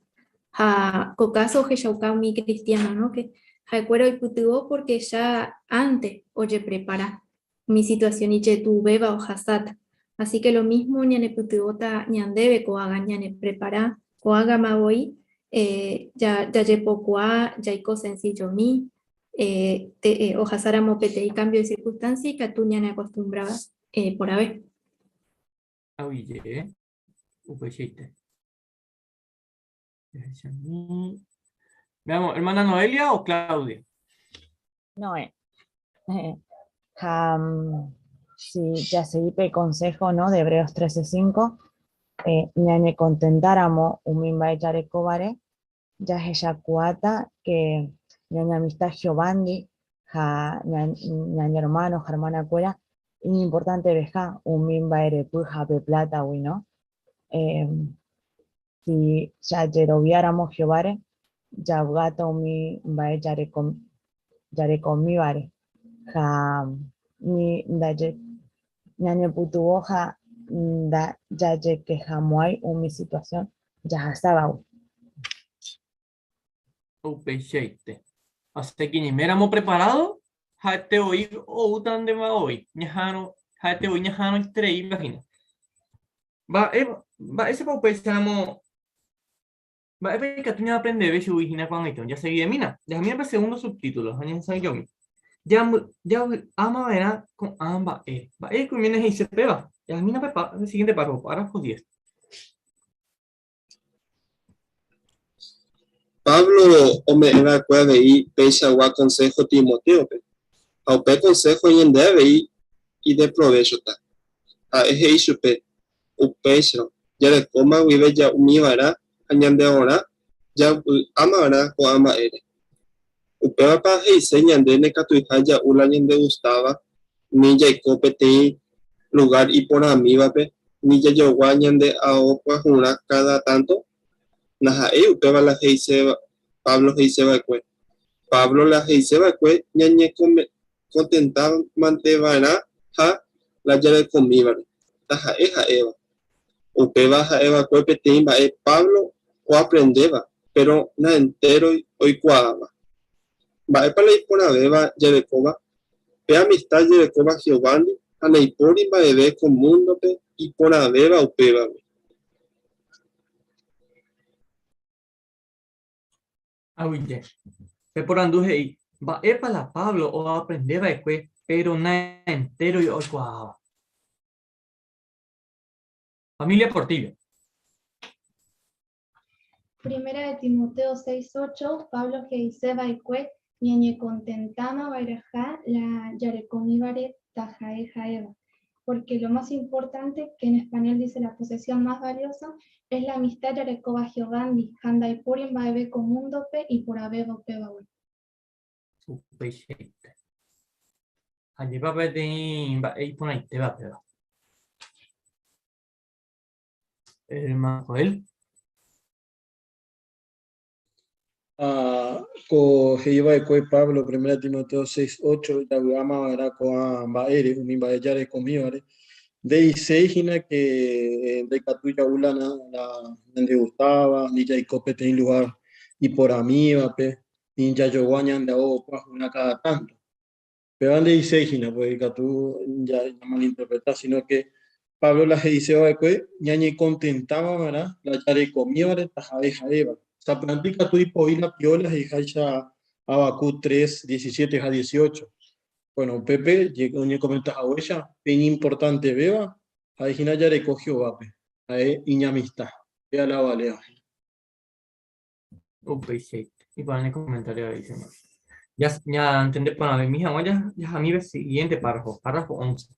Ha ko káso ohechauka umi kristiáno, no? Que ha'ekuéra oipytyvõ porque ja ánte ojeprepara umi situación ijetu'uvéva ohasáta. Así que lo mismo ñanepytyvõta ñandéve ko'ágã ñaneprepara, ko'ágãma voi jajepokuaa, jaiko sencillomi, ohasáramo peteĩ cambio de circunstancia ikatu ñaneacostumbra porãve. Aguyje, upeichaite. Jahechami. Veamos, hermana Noelia o Claudia. Noé. Ja, si jaseguí pe consejo, ¿no? de Hebreos 13:5, ñañecontentáramo umi mba'e jarekóvare, jahechakuaáta que ñane amistad Jehovándi ha ñane hermano ha hermana-kuéra iñimportanteveha umi mba'erepy ha pe plátagui, ¿no? Si jajeroviáramo Jehováre, javy'áta umi mba'e jarekomívare ha ni ñañepytyvõ ha ndajajekehamo'ãi umi situasión jahasávagui. Upeichaite. Así que ñaiméramo preparado, ha'ete voi oúta ndéva voi, ñaha'arõ, ha'ete voi ñaha'arõitereíva hína. Mba'e, mba'éichapa upéicharamo, mba'épa ikatu ñaaprendeve chugui hína ko'ag̃aite? Jaseguidemína, jahamína pe segundo subtítulo ha ñahesa'ỹijomi. Javy'áma va'erã ko'ã mba'e. Mba'éiko oiméne he'ise péva? Jahamína pe siguiente párrafo, párrafo 10. Pablo ome'ẽ va'ekue avei peichagua konsého Timotéope, ha upe konsého ñande avei ideprovéchota. Ha'e he'i chupe, Upéicharõ, jarekóma guive ja'umiva'erã ha ñandeaorã javy'ámava'erã ko'ã mba'ére. Upévapa he'ise ñande nekatuiha ja'u la ñandegustáva ni jaiko peteĩ lugár iporãmívape ni jajogua ñande ao pyahurã káda tánto? Ndaha'éi upéva la he'iséva Pablo he'ise va'ekue. Pablo la he'ise va'ekue ñañekontentámante va'erã ha la jarekomívare, taha'e ha'éva. Upéva ha'e va'ekue peteĩ mba'e Pablo oaprendéva, péro naentéroi oikuaáva. Mba'épa la iporãvéva jarekóva? Pe amista jarekóva Jehovándi ha ndaipóri mba'eve ko múndope iporãvéva upévagui. Aguyje. Pe porandu he'i, Mba'épa la Pablo oaprende va'ekue péro naentéroi oikuaáva? Familia Portillo. Primera de Timoteo 6:8, Pablo he'ise va'ekue ñañekontentáma va'erãha la jarekomívare taha'e ha'éva, porque lo más importante, que en español dice la posesión más valiosa, es la amistad jarekóva Jehovándi ha ndaipóri mba'eve ko múndope iporãvéva upévagui. Upeichaite. Ajépa peteĩ mba'e iporãitéva péva. Hermano Joel. Ha ko he'i va'ekue Pablo Primera Timoteo 6, 8, javy'áma va'erã ko'ã mba'ére, umi mba'e jarekomívare, nde'iséi hína ke ndaikatúi ja'u la ñandegustáva, ni jaiko peteĩ lugár iporãmívape, ni jajogua ñande ao pyahu káda tánto. Péva nde'iséi hína, porque ikatu ñamalinterpreta, sino que Pablo la he'ise va'ekue ñañekontentáma va'erã la jarekomívare taha'e ha'éva. Sapy'ánte ikatu ipo'i la pióla he'iháicha Habacuc 3, 17 ha 18. Bueno, upépe oñekomenta haguéicha pe iñimportantevéva ha'e hína jareko Jehovápe, ha'e iñamista. Péa la ovaléva hína. Upeichaite. Iporã ne comentario avei, señor. Ya, ya entende porãvemi hag̃ua ja, jahamive siguiente párrafo, párrafo 11.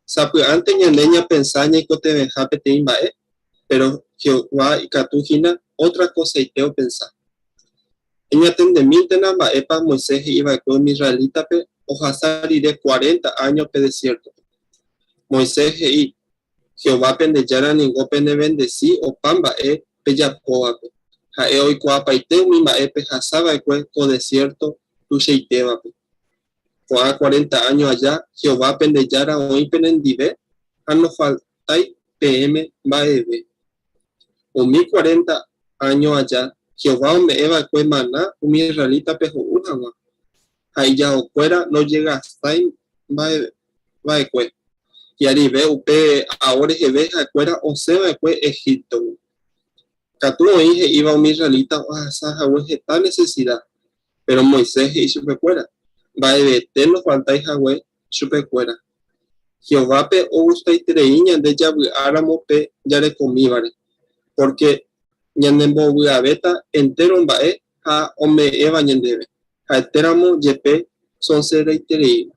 Sapy'ánte ñande ñapensa ñaikotevẽha peteĩ mba'e, péro Jehová ikatu hína ótra kosaite opensa. Eñatendemíntena mba'épa Moisés he'i va'ekue umi israelítape ohasa rire cuarenta áño pe desiértope. Moisés he'i, Jehová pende Jára ningo penevendesi opa mba'e pejapóvape. Ha'e oikuaapaite umi mba'e pehasa va'ekue ko desiérto tuichaitévape. Ko'ã cuarenta áño aja, Jehová pende Jára oĩ penendive ha nofaltái peẽme mba'eve. Umi cuarenta áño aja, Jehová ome'ẽ va'ekue maná umi israelítape ho'u hag̃ua, ha ijaokuéra ndojegastái va'ekue. Hi'arive upe ao reheve ha'ekuéra osẽ va'ekue Egíptogui. Katu oĩ he'íva umi israelita ohasa hague heta nesesida, péro Moisés he'i chupekuéra mba'evete ndofaltái hague chupekuéra. Jehovápe ogustaiterei ñande javy'áramo pe jarekomívare, pórke ñanembovy'avéta entéro mba'e ha ome'ẽva ñandéve, ha'etéramo jepe sonseraitereíva.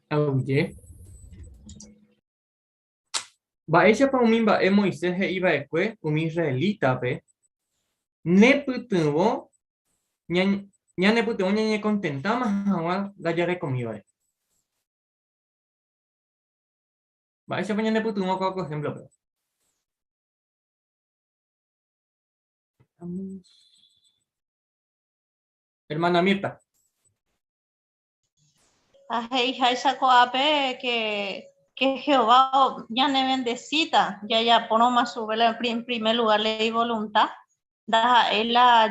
Aguyje. Mba'éichapa umi mba'e Moisés he'i va'ekue umi israelítape nepytyvõ ñanepytyvõ ñañekontentáma hag̃ua ndajarekomívare? Mba'éichapa ñanepytyvõ ko ehémplope? Hermana Mirta. Ha he'iháicha ko'ápe que, que Jehová ñanevendesíta jajapórõ chupe la en primer lugar la ivoluntad, ndaha'éi la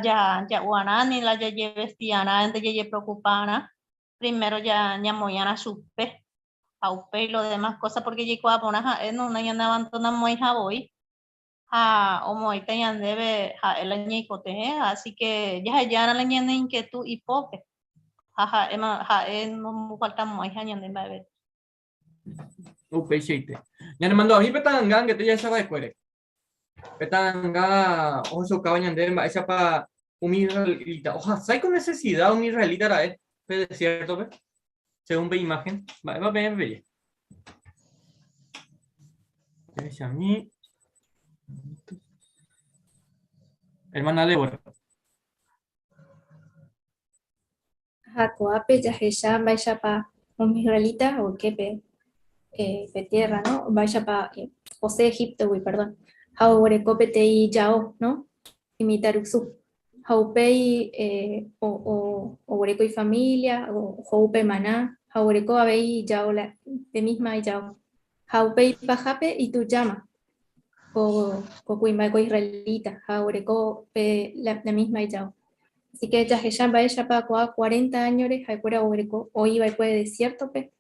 ja'uarã ni la jajevestiarã ente jajepreocuparã, primero ñamoĩarã chupe ha upéi lo demás cosa porque jaikuaa porã ha'e no nañaneabandonamo'ãiha voi ha omoĩta ñandéve ha'e la ñaikotevẽva, así que jahejárã la ñane inquietud ipópe ha ha'éma ha'e nomofaltamo'ãiha ñande mba'eve. Upeichaite. Ñanemandu'ami pe ta'anga angete jahecha va'ekuére. Pe ta'anga ohechaukáva ñandéve mba'éichapa umi israelita ohasái ko necesidad umi israelita ra'e pe desierto-pe, según pe imagen. Mba'épa peẽ peje? Jahechami. Hermana Débora. Ha ko'ápe jahecha mba'éichapa umi israelita oike pe, eh, pe tierra, no? Mba'éichapa eh, osẽ Egíptogui, perdón. Ha oguereko peteĩ jao, no? Imitãrusu. Ha upéi eh, o, o, oguereko ifamilia, oho upe maná, ha oguereko avei ijao, la, pe misma ijao. Ha upéi ipahápe itujáma ko, ko kuimba'e ko israelita, ha oguereko pe, la, la misma ijao. Así que jahecha mba'éichapa ko'ã cuarenta áñore ha'ekuéra oguereko oĩ va'ekue desiértope,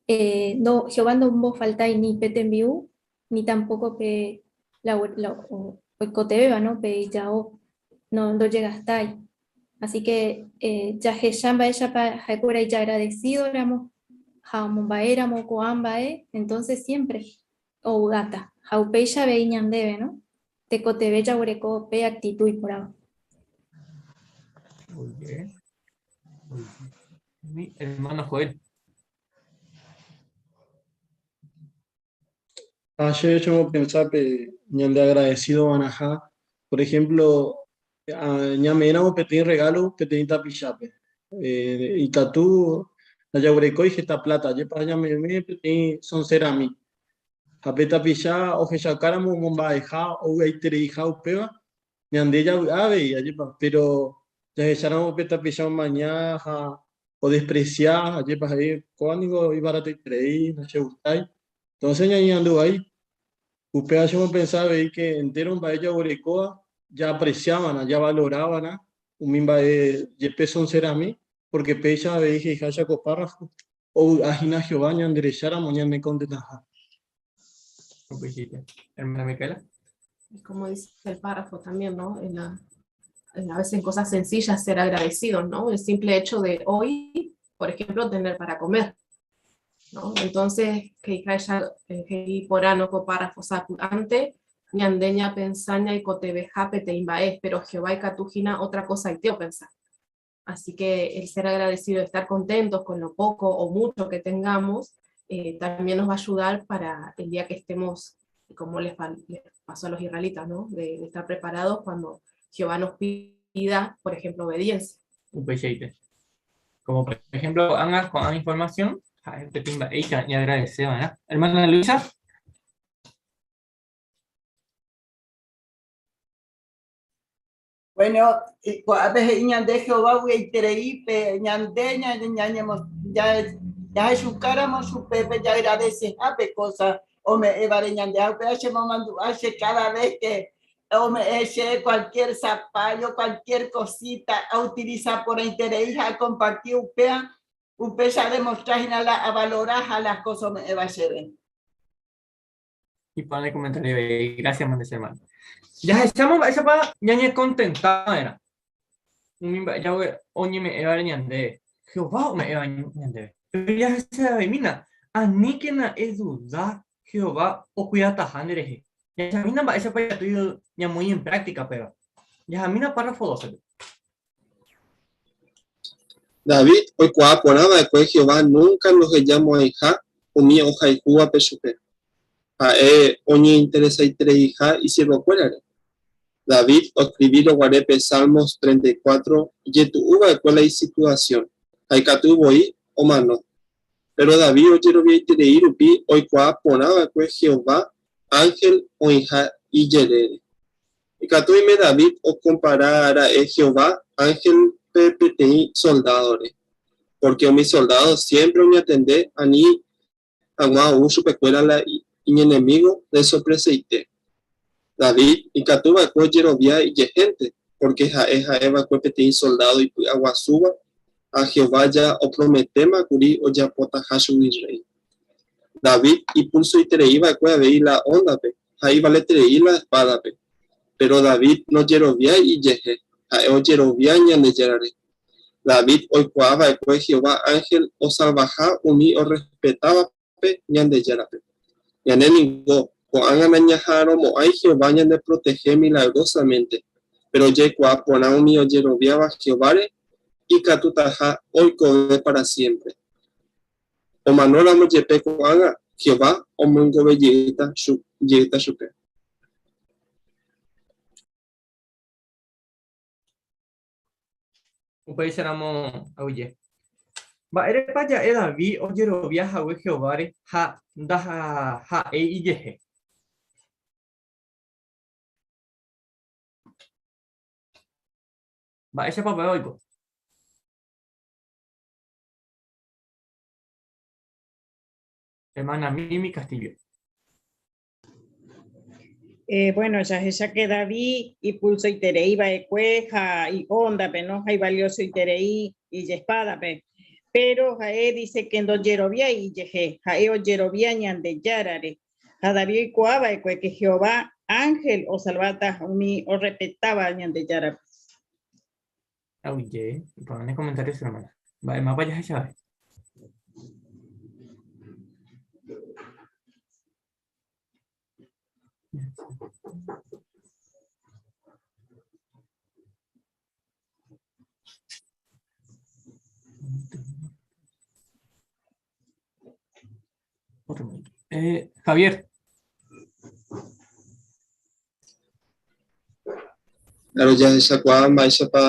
eh, no, Jehová ndombofaltái ni pe tembi'u, ni tampoco pe la, la oikotevẽva, no, pe ijao no ndojegastái. Así que eh, jahecha mba'éichapa ha'ekuéra ijagradecido ramo ha omomba'éramo ko'ã mba'e, entonces siempre ovy'áta. Ha upéicha avei ñandéve, no? Tekotevẽ jaguereko pe actitud iporãva. Muy bien. Muy bien. Mi hermano Joel. Ha che chemopensa pe ñande agradecido va'erãha. Por ejemplo, ñame'ẽramo peteĩ regalo peteĩ tapichápe. Eh, ikatu Ndajaguerekói heta plata, ajépa ñame'ẽmi peteĩ sonserami. Ha pe tapicha ohechauka-ramo omomba'eha ovy'aitereiha upéva, ñande javy'a avei, ajépa, péro jahecháramo pe tapicha omaña ha odespresia, ajépa he'i, kóva ningo ivaratoiterei, ndachegustái. Entonces ñañeñandu vai. Upéva chemopensa avei ke entéro mba'e jaguerekóva jaapresiava'erã, javalorava'erã umi mba'e jepe sonserami, pórke péicha avei he'iháicha ko párrafo, ovy'a hína Jehová ñanderecháramo ñanekontentaha. Upeichaite. Hermana Micaela. Y como dice el párrafo también, ¿no? En la, en, a veces en cosas sencillas ser agradecidos, ¿no? El simple hecho de hoy, por ejemplo, tener para comer, ¿no? Entonces, que haya porano ko párrafo sapy'ánte, ñande ñapensa ñaikotevẽha peteĩ mba'e, pero Jehová ikatu hína otra cosa ite opensa. Así que el ser agradecido, estar contentos con lo poco o mucho que tengamos, también nos va a ayudar para el día que estemos, como les pasó a los israelitas, ¿no? De estar preparados cuando Jehová nos pida, por ejemplo, obediencia. Upeichaite. Como por ejemplo, hagan con información, ha'e peteĩ mba'éicha ñaagradeceva'erã. Hermana Luisa. Bueno, ko'ápe he'i ñande Jehová vy'aiterei pe ñande jahechukáramo chupe pe jaagradeseha pe cosa ome'ẽvare ñande. Ha upéva chemomandu'a che cada vez que ome'ẽ che cualquier zapallo, cualquier cosita, autiliza porãiterei ha acomparti upéva, upéicha ademostra hína la avaloraha las cosas ome'ẽva chéve. Iporã ne comentario avei. Gracias, mande che hermano. Jahecháma mba'éichapa ñañekontenta va'erã umi mba'e jave oñeme'ẽvare ñandéve, Jehová ome'ẽva ñandéve. Péro jahecha aveimína, aníkena eduda Jehová okuidataha nderehe. Jahechamína mba'éichapa ikatu ñamoĩ en práctica péva. Jahamína párrafo 12-pe. David oikuaa porã va'ekue Jehová núnka ndohejamo'ãiha umi ohayhúvape chupe. Ha'e oñeinteresaitereiha isiervokuérare. David oeskrivírõ guare pe Salmos 34 ijetu'u va'ekue la isituasión ha ikatu voi omano. Péro David ojeroviaiterei rupi oikuaa porã va'ekue Jehová ánhel oĩha ijerére. Ikatu oime David okompara ra'e Jehová ánhelpe peteĩ soldádore, pórke umi soldádo siémpre oñatende ani hag̃ua ou chupekuéra la iñenemígo de sorpresaite. David ikatu va'ekue ojerovia ijehénte, pórke ha'e ha'e va'ekue peteĩ soldádo ipy'aguasúva ha Jehová ja oprometéma kuri ojapotaha chugui rréi. David ipulsoiterei va'ekue avei la óndape ha ivaleterei la espádape. Péro David nojeroviái ijehe, ha'e ojerovia Ñandejárare. David oikuaa va'ekue Jehová ánhel osalvaha umi orrespetávape Ñandejárape. Ñande ningo ko'ág̃a nañaha'arõmo'ãi Jehová ñandeprotehe milagrósamente, péro jaikuaa porã umi ojeroviáva Jehováre ikatutaha oikove pára siémpre. Omanóramo jepe ko'ág̃a, Jehová omoingove jeýta chupe. Upéicharamo aguyje. Mba'érepa ja'e David ojerovia hague Jehováre ha ndaha'éi ijehe? Mba'éichapa upéva oiko? Hermana Mimi Castillo. Bueno, jahecha que David ipulsoiterei va'ekue ha i'óndape, no? Ha ivaliosoiterei ijespádape. Pero ha'e dice que ndojeroviái ijehe, ha'e ojerovia Ñandejárare. Ha David oikuaa va'ekue que Jehová ángel osalváta umi orrepetáva Ñandejárape. Aguyje, iporã ne comentario che hermana. Mba'émapa jahechave? Otro momento. Javier. Claro, jahechakuaa mba'éichapa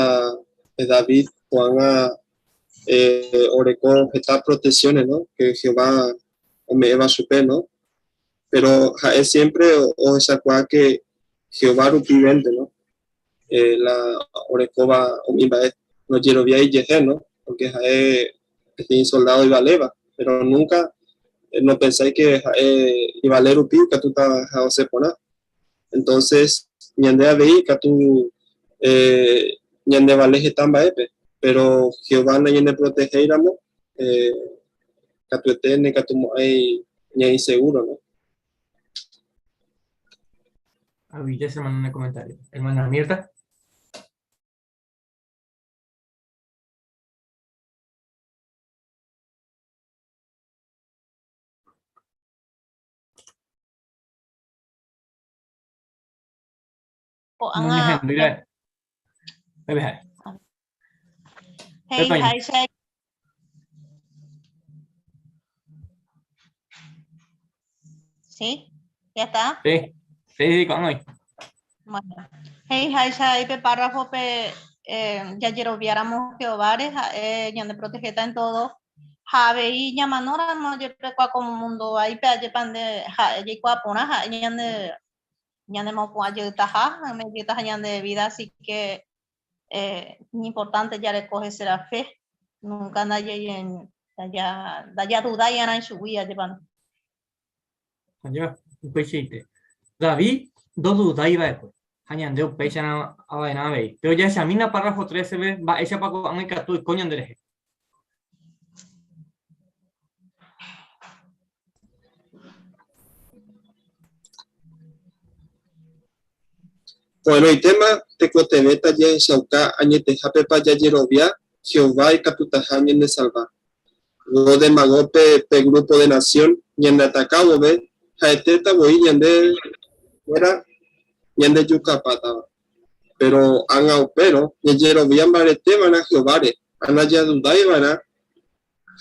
David ko'ág̃a Eh, oreko heta protecciones, no? Que Jehová ome'ẽva chupe, no? Pero ha'e siempre ohechakuaa que Jehová rupivénte, no? Eh, la orekóva umi mba'e nojeroviái ijehe, no? Porque ha'e peteĩ soldado ivaléva, pero nunca eh, nopensái que ha'e ivale rupi ikatúta ha osẽ porã. Entonces, ñande avei ikatu eh, ñandevale heta mba'épe, pero Jehová nañandeprotehéiramo, eh, katuete ndaikatumo'ãi ñaĩ seguro, no? Aguille, hermano, en el comentario. Hermana Mirta. Ko'ág̃a Noñehendúi ra'e. Peve ha'e. he'i Pepaña. háicha ¿Sí? ¿Ya está? Sí, sí, sí, ko'ág̃a oĩ. Bueno, he'i háicha ahí pe párrafo-pe eh, jajeroviáramo Jehováre ha'e ñandeprotegéta en todo ha avei ñamanóramo jepe kua ko mundo vaípe ajépa nde ha'e jaikuaa porã ha'e ñande ñanemopu'ã jeytaha, oime jeytaha ñande vida, así que eh, iñimportante jareko hese la fe, nunca ndajadudái arã ichugui ajépa. Ajépa, upeichaite. David ndodudái va'ekue, ha ñande upéicha va'erã avei. Péro jahechamína párrafo 13-pe mba'éichapa ko'ág̃a ikatu oiko ñanderehe. Ko'ẽrõitéma tekotevẽta jahechauka añetehápepa jajerovia Jehová ikatutaha ñandesalva. Gog de Magógpe pe grúpo de nasión ñandeataka vove ha'etéta voi ñande kuéra ñandejukapátava. Péro ág̃a upérõ jajerovia mbareteva'erã Jehováre ha ndajadudáiva'erã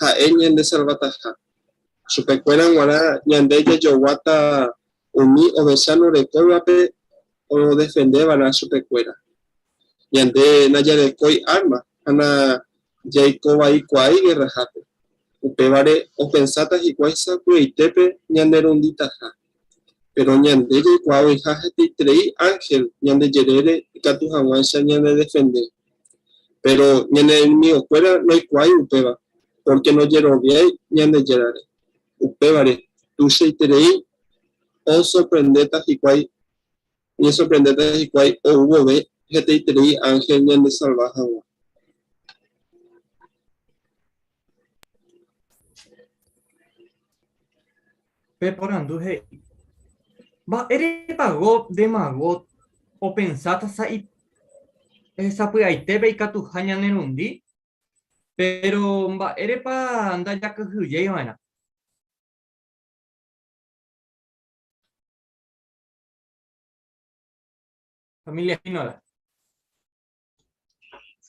ha'e ñandesalvataha. Chupekuéra g̃uarã ñande jajoguáta umi ovecha norekóivape odefendeva'erã chupekuéra. Ñande ndajarekói árma ha ndajaikovaikuaái gerrahápe. Upévare opensáta hikuái sapy'aitépe ñanerunditaha. Péro ñande jaikuaa oĩha hetaiterei ánhel ñande jerére ikatu hag̃uáicha ñanedefende. Péro ñane enemigokuéra ndoikuaái upéva, pórke ndojeroviái Ñandejárare. Upévare, tuichaiterei osorprendéta hikuái, oñesorprendéta hikuái ou vove hetaiterei ánhel ñandesalva hag̃ua. Pe porandu he'i, Mba'érepa Gog de Magog opensáta sa'i sapy'aitépe ikatuha ñanerundi? Péro mba'érepa ndajakyhyjéi va'erã? Familia Espínola.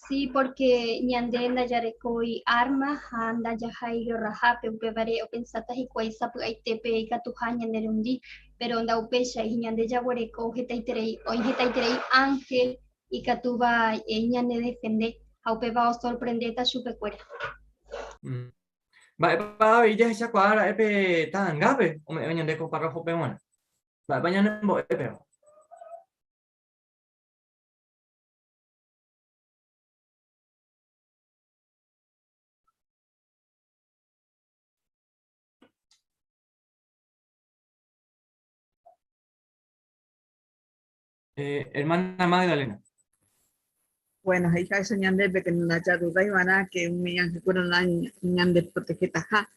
Sí, porque ñande ndajarekói arma ha ndajahái guerrahápe, upévare opensáta hikuái sapy'aitépe ikatuha ñanerundi, péro ndaupéichai, ñande jaguereko hetaiterei, oĩ hetaiterei ánhel ikatúva ñanedefende ha upéva osorprendéta chupekuéra. Mba'épa avei jahechakuaa ra'e pe ta'angápe ome'ẽva ñande ko párrafope g̃uarã? Mba'épa ñanembo'e péva? Eh, hermana Magdalena. Bueno, he'iháicha ñandéve que ndajadudái va'erã que umi angelkuéra ñandeprotegetaha,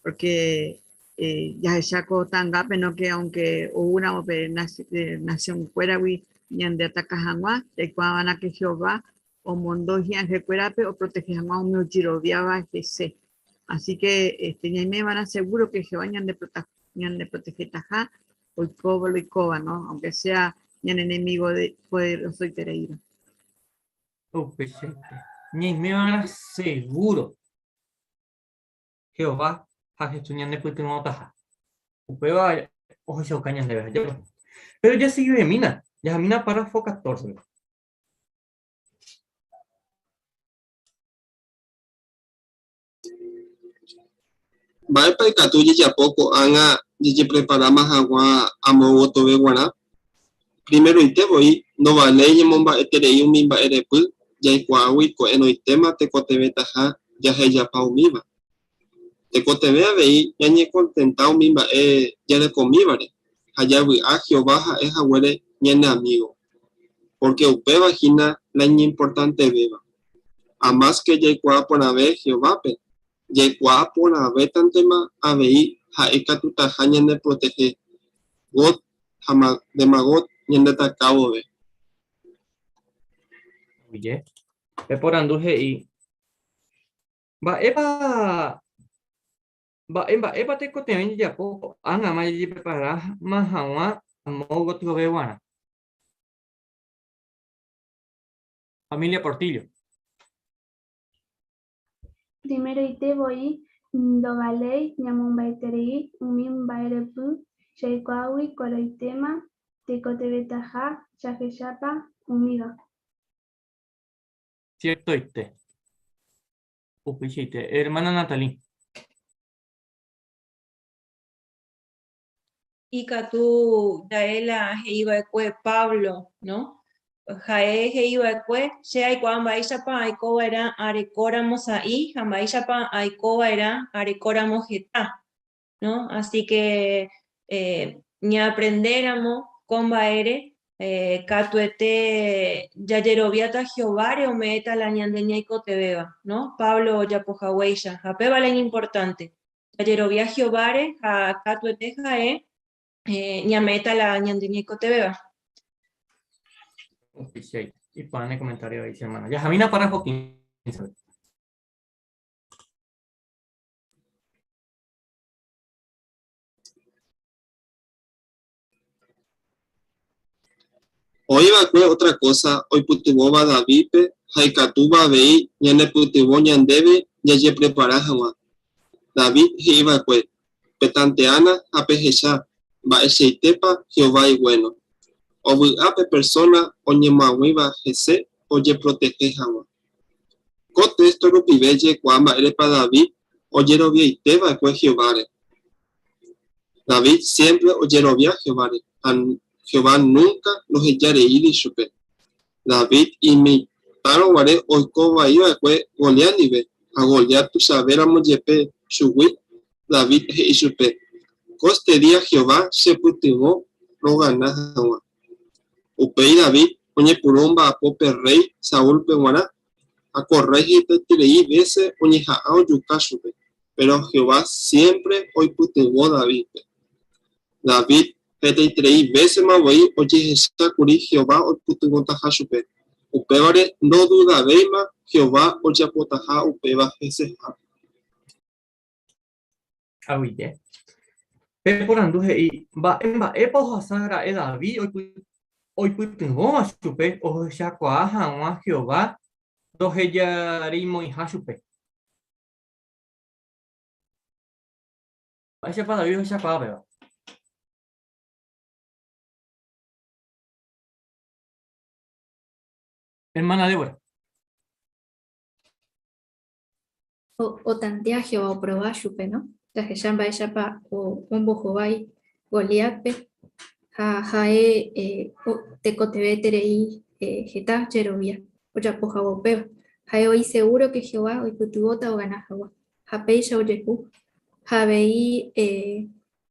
porque eh, jahecha ko ta'angápe no que aunque oúramo pe eh, nación-kuéragui ñandeataka hag̃ua, jaikuaa va'erã que Jehová omondo hi'angelkuérape oprotege hag̃ua umi ojeroviáva hese. Así que este, ñaime va'erã seguro que Jehová ñandeprotegetaha oikóva lo oikóva, no? Aunque sea ñane enemigo de poderosoitereíva. Upeichaite. Ñaime va'erã seguro Jehová ha Jesús ñanepytyvõtaha. Upéva ohechauka ñandéve, ajépa. Péro jasegivemína, jahamína párrafo 14-pe. Mba'épa ikatu jajapo ko'ág̃a jajepreparáma hag̃ua amo gotove g̃uarã? Primeroite voi ndovaléi ñamomba'eterei umi mba'erepy jaikuaágui ko'ẽrõitéma tekotevẽtaha jahejapa umíva. Tekotevẽ avei ñañekontenta umi mba'e jarekomívare ha javy'a Jehová ha'e haguére ñane amígo, pórke upéva hína la iñimportantevéva. Amáske jaikuaa porãve Jehovápe, jaikuaa porãvétantema avei ha'e ikatutaha ñandeprotehe Gog ha de Magog ñandeataka vove. Pe porandu he'i, Mba'épa mba'e mba'épa tekotevẽ jajapo ko'ág̃ama jajepreparáma hag̃ua amo gotyove g̃uarã? Familia Portillo. Primeroite voi ndovaléi ñamomba'eterei umi mba'erepy jaikuaágui ko'ẽrõitéma tekotevẽtaha jahechápa umíva. Ciertoite. Upeichaite. Hermana Natalie. Ikatu ja'e la he'i va'ekue Pablo, no? Ha'e he'i va'ekue, Che aikuaa mba'éichapa aiko va'erã arekóramo sa'i ha mba'éichapa aiko va'erã arekóramo heta, no? Así que ñaaprendéramo ko mba'ére, katuete jajeroviáta Jehováre ome'ẽta la ñande ñaikotevẽva, no? Pablo ojapo haguéicha, ha péva la iñimportánte. Jajerovia Jehováre ha katuete ha'e ñame'ẽta la ñande ñaikotevẽva. Upeichaite. Iporã ne comentario ahí, hermana. Jahamína párrafo 15. Oĩ va'ekue ótra kósa oipytyvõva Davídpe ha ikatúva avei ñanepytyvõ ñandéve jajeprepara hag̃ua. David he'i va'ekue, Petanteána ha pehecha mba'eichaitépa Jehová iguéno. Ovy'a pe persóna oñemoag̃uíva hese ojeprotehe hag̃ua. Ko téxto rupive jaikuaa mba'érepa David ojeroviaite va'ekue Jehováre. David siémpre ojerovia Jehováre ha Jehová núnka ndohejareíri chupe. David imitãrõ guare oiko vai va'ekue Goliat ndive ha Goliat tuichavéramo jepe chugui, David he'i chupe, Kostedía Jehová chepytyvõ rogana hag̃ua. Upéi David oñepyrũ omba'apo pe rréi Saúlpe g̃uarã, ha ko rréi hetaiterei vése oñeha'ã ojuka chupe. Péro Jehová siémpre oipytyvõ Davídpe. David hetaiterei vésema voi ojehecha kuri Jehová oipytyvõtaha chupe, upévare ndodudavéima Jehová ojapotaha upéva hesehápe. Aguyje. Pe porandu he'i, Mba'e mba'épa ohasa ra'e David oipytyvõva chupe ohechakuaa hag̃ua Jehová ndohejareimo'ãiha chupe? Mba'éichapa David ohechakuaa péva? Hermana Débora. Otantea Jehová oprova chupe, no? Jahecha mba'éichapa ombohovái Goliátpe ha ha'e tekotevẽterei heta jerovia ojapo hag̃ua upéva. Ha'e oĩ segúro ke Jehová oipytyvõta ogana hag̃ua. Ha péicha ojehu. Ha avei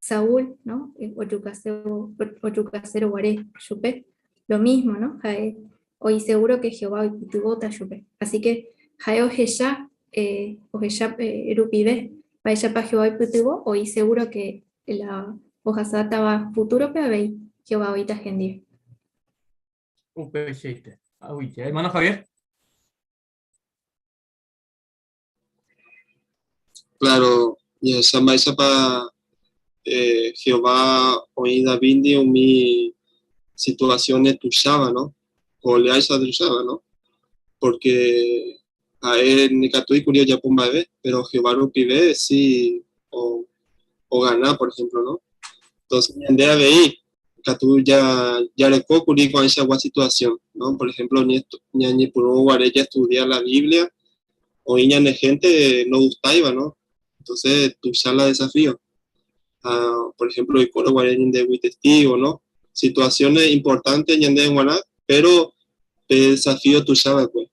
Saúl, no? Ojukasérõ guare chupe, lo mismo, no? Ha'e oĩ segúro ke Jehová oipytyvõta chupe. Así ke ha'e ohecha, ohecha rupive mba'éichapa Jehová oipytyvõ, oĩ segúro ke la ohasátava futúrope avei Jehová oĩta hendive. Upeichaite. Aguyje. Hermano Javier. Claro, jahecha mba'éichapa Jehová oĩ Davídndi umi situasión tuicháva, no? Goliáicha tuicháva, no? Pórke ha'e ndaikatúi kuri ojapo mba'eve, péro Jehová rupive si ogana, por ehémplo, no? Entonces ñande avei ikatu jareko kuri ko'ãichagua situasión, no? Por ehémplo, ñañepyrũrõ guare jastudia la Biblia, oĩ ñane hénte ndogustáiva, no? Entonces, tuicha la desafío. Ha, por ejemplo, oikórõ guare ñandehegui testigo, no? Situaciones importantes ñandéve g̃uarã, pero pe desafío tuicha va'ekue.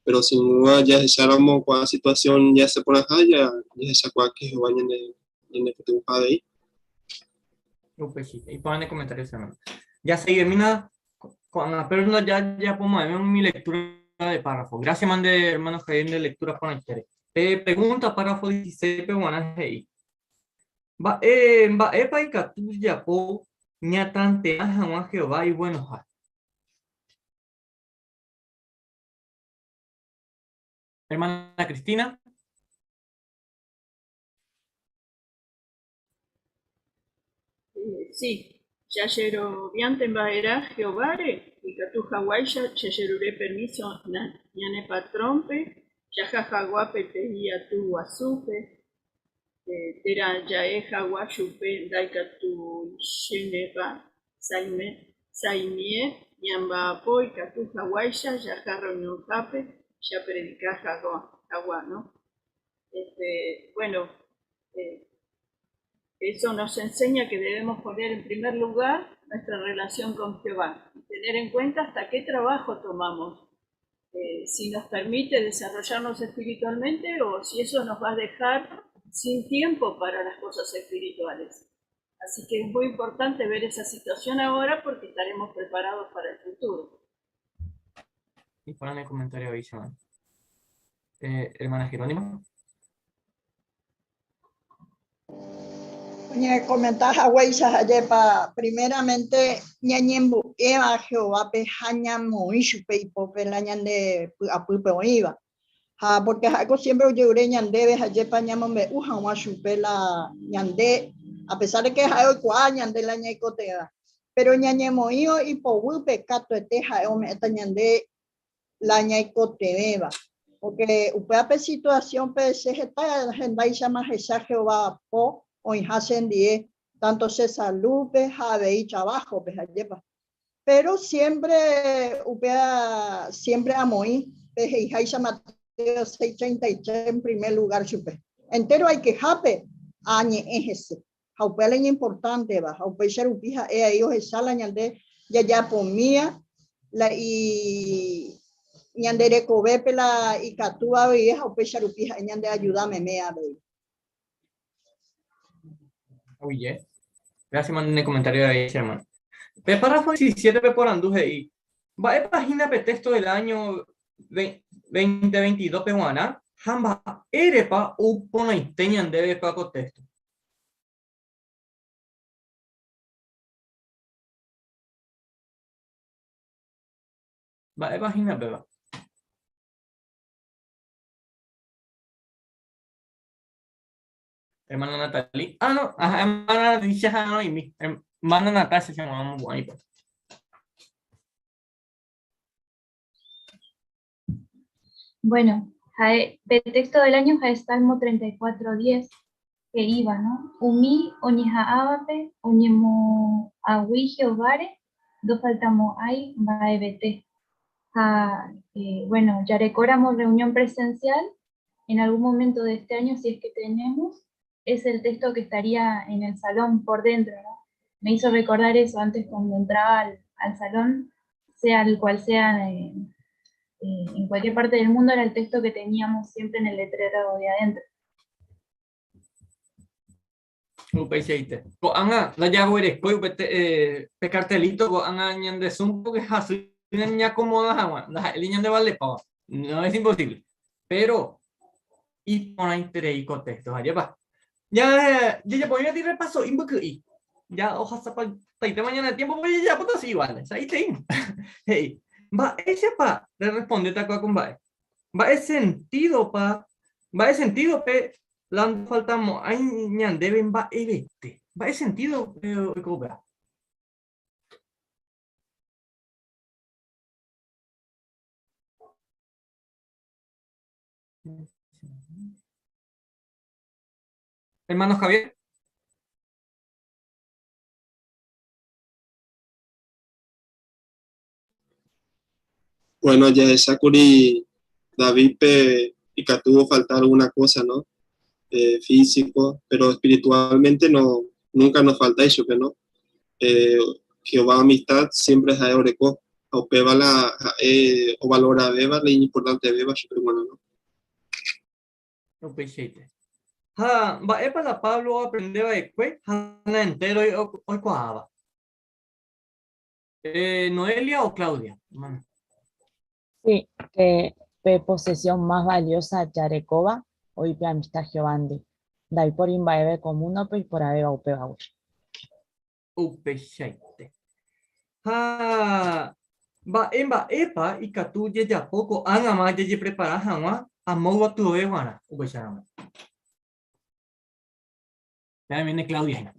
Pero sin duda jahecháramo ko'ã situación ñasẽ porãha, jahechakuaa que Jehová ñane ñanepytyvõha avei. Upéicha, iporã ne comentario, hermano. Jaseguimína ko'ág̃a, pero ndajajapomo'ãvéi umi lectura de párrafo. Gracias, mande, hermano Javier, nde lectura porãitére. Pe pregunta párrafo 16-pe g̃uarã he'i, Mba'e mba'épa ikatu jajapo ñatantea hag̃ua Jehová ivuenoha? Hermana Cristina. Sí, jajeroviánte mba'erã Jehováre ikatu haguáicha jajerure permíso ñane patrónpe jaha hag̃ua peteĩ aty guasúpe, térã ja'e hag̃ua chupe ndaikatuichénepa sa'imie ñamba'apo ikatu haguáicha jaha rreunionhápe japredika hag̃ua, no? Este, bueno, eso nos enseña que debemos poner en primer lugar nuestra relación con Jehová y tener en cuenta hasta qué trabajo tomamos, eh, si nos permite desarrollarnos espiritualmente o si eso nos va a dejar sin tiempo para las cosas espirituales. Así que es muy importante ver esa situación ahora porque estaremos preparados para el futuro. Y ponen el comentario ahí, hermana Jerónima. Oñekomenta haguéicha ajépa primeramente ñañembo'éva Jehovápe ha ñamoĩ chupe ipópe la ñande py'apýpe oĩva. Ha porque ha'éko siempre ojerure ñandéve ajépa ñamombe'u hag̃ua chupe la ñande, a pesar de que ha'e oikuaa ñande la ñaikotevẽva. Pero ñañemoĩvo ipoguýpe katuete ha'e ome'ẽta ñande la ñaikotevẽva. Porque upéva pe situación-pe che heta hendáichama ahecha Jehová po oĩha chendie, tanto che salud-pe ha avei trabajo-pe, ajépa. Pero siempre upéva siempre amoĩ pe he'iháicha Mateo 6:33 en primer lugar chupe. Entero aikehápe añe'ẽ hese. Ha upéva la iñimportánteva, ha upéicha rupi ha'e aí ohecha la ñande jajapomía la i ñande rekovépe la ikatúva avei ha upéicha rupi ha'e ñande ayuda meme avei. Oye, gracias hermano en el comentario de ahí, hermano. Pe párrafo 17 pe porandu he'i, mba'épa hína pe texto del año 2022 pe g̃uarã ha mba'érepa ou porãite ñandéve ko texto? Mba'épa hína péva? Hermana Natalie. Ah, no. Ajá, hermana Natalie, ya no, y mi hermana Natasha se llamaba muy bonito. Bueno, jae, pe texto del año jae Salmo 34.10, he'íva, no? Umi oñeha'ãvape oñemoag̃ui Jehováre ndofaltamo'ãi mba'evete. Ha, bueno, jarekóramo reunión presencial, en algún momento de este año, si es que tenemos, es el texto que estaría en el salón por dentro, ¿no? Me hizo recordar eso antes cuando entraba al, al salón, sea el cual sea, en cualquier parte del mundo, era el texto que teníamos siempre en el letrero de adentro. Upeichaite. Ko'ág̃a ndajaguerekói upe pe cartelito ko'ág̃a ñande Zoom porque hasy ñañacomoda hag̃ua, ndaha'éi ñandevalepáva. No es imposible. Pero iporãiterei ko texto, ajépa. Ya jajapomi peteĩ repaso imbyky'i. Ya ohasapaitéma ñane tiempo porque jajapóta así igual. Sa'iteíma. He'i, mba'éichapa rerrespondéta ko'ã ko mba'e? Mba'e sentido-pa, mba'e sentido-pe la ndofaltamo'ãi ñandéve mba'evete? Mba'e sentido-pe oiko upéva? Hermano Javier. Bueno, jahechákuri Davídpe ikatu ofalta alguna cosa, no? eh, físico, pero espiritualmente no, nunca nos falta chupe, ¿no? Eh, Jehová amistad siempre ha'e oreko, ha upéva la ha'e ovaloravéva la iñimportantevéva chupe g̃uarã, no? Upeichaite. Ha mba'épa la Pablo oaprende va'ekue ha naentéroi oikuaáva? Eh, Noelia o Claudia, hermana? Sí, que pe posesión más valiosa jarekóva oĩ pe amistad Jehovándi. Ndaipóri mba'eve ko múndope iporãvéva upévagui. Upeichaite. Ha mba'e mba'épa ikatu jajapo ko'ág̃ama jajeprepara hag̃ua amo guatyove g̃uarã upéicharamo? Ya viene Claudia hína.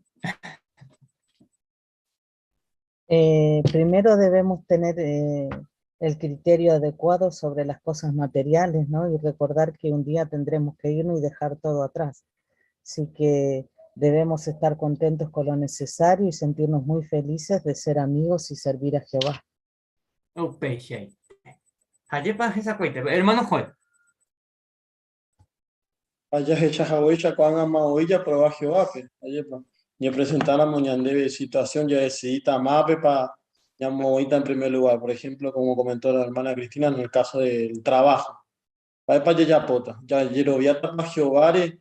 Primero debemos tener el criterio adecuado sobre las cosas materiales, ¿no? Y recordar que un día tendremos que irnos y dejar todo atrás. Así que debemos estar contentos con lo necesario y sentirnos muy felices de ser amigos y servir a Jehová. Upeichaite. Ajépa hesakuaite. Hermano Joel. Ha jahecha haguéicha ko'ág̃ama oĩ japrova Jehovápe, ajépa? Ñapresentáramo ñandéve situación jadecidíta mápepa ñamoĩta en primer lugar. Por ejemplo, como comentó la hermana Cristina en el caso del trabajo. Mba'épa jajapóta? Jajeroviátapa Jehováre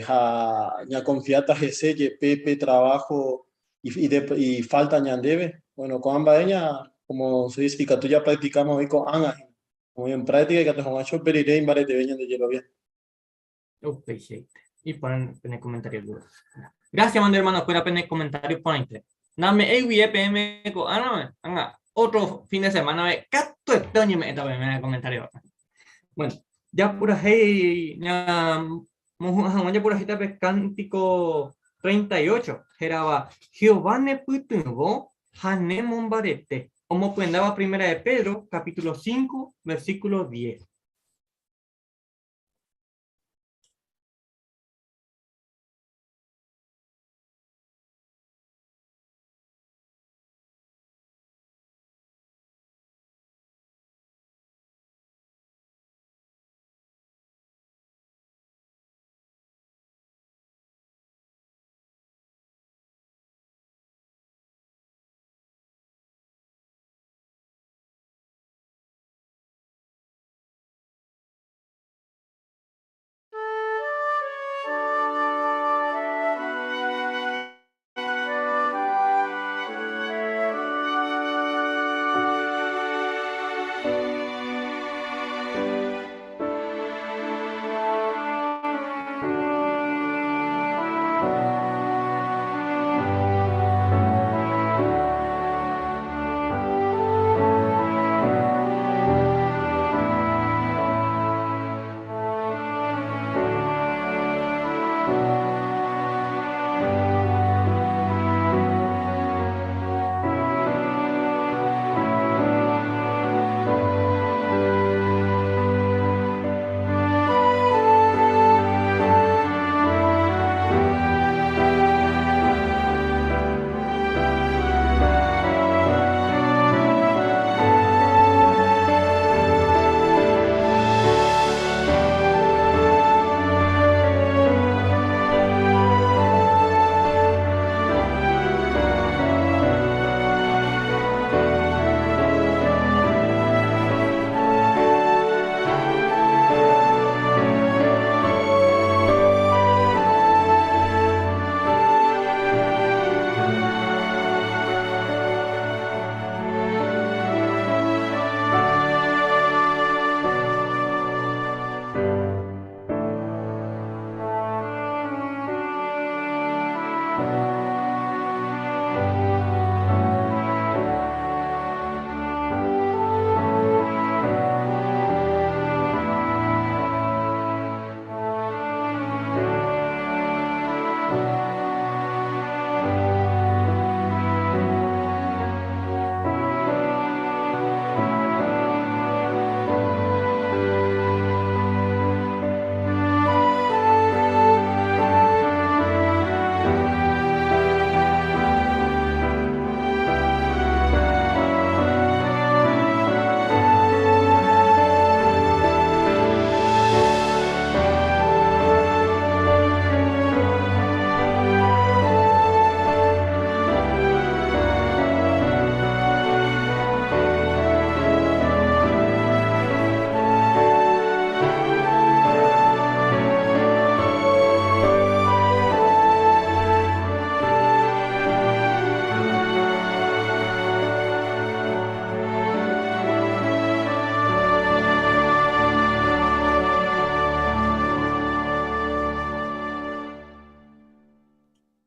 ha ñakonfiáta hese jepe pe trabajo ifalta ñandéve? Bueno, ko'ã mba'e ña, como se dice, ikatu japractikáma oĩ ko'ág̃a hína. Oĩ en práctica ikatu hag̃uáicha upe rire imbareteve ñande jerovia. Upeichaite. Iporã pene comentario duro. Gracias, mande hermano kuéra pene comentario porãite. Name'ẽi guive peẽme ko'ág̃a, ág̃a otro fin de semana ve katuete oñeme'ẽta peẽme comentario. Bueno, japurahéi ñamohu'ã hag̃ua japurahéita pe cántico 38, hérava Jehová nepytyvõ ha nemombarete. Omopyendáva Primera de Pedro, capítulo 5, versículo 10.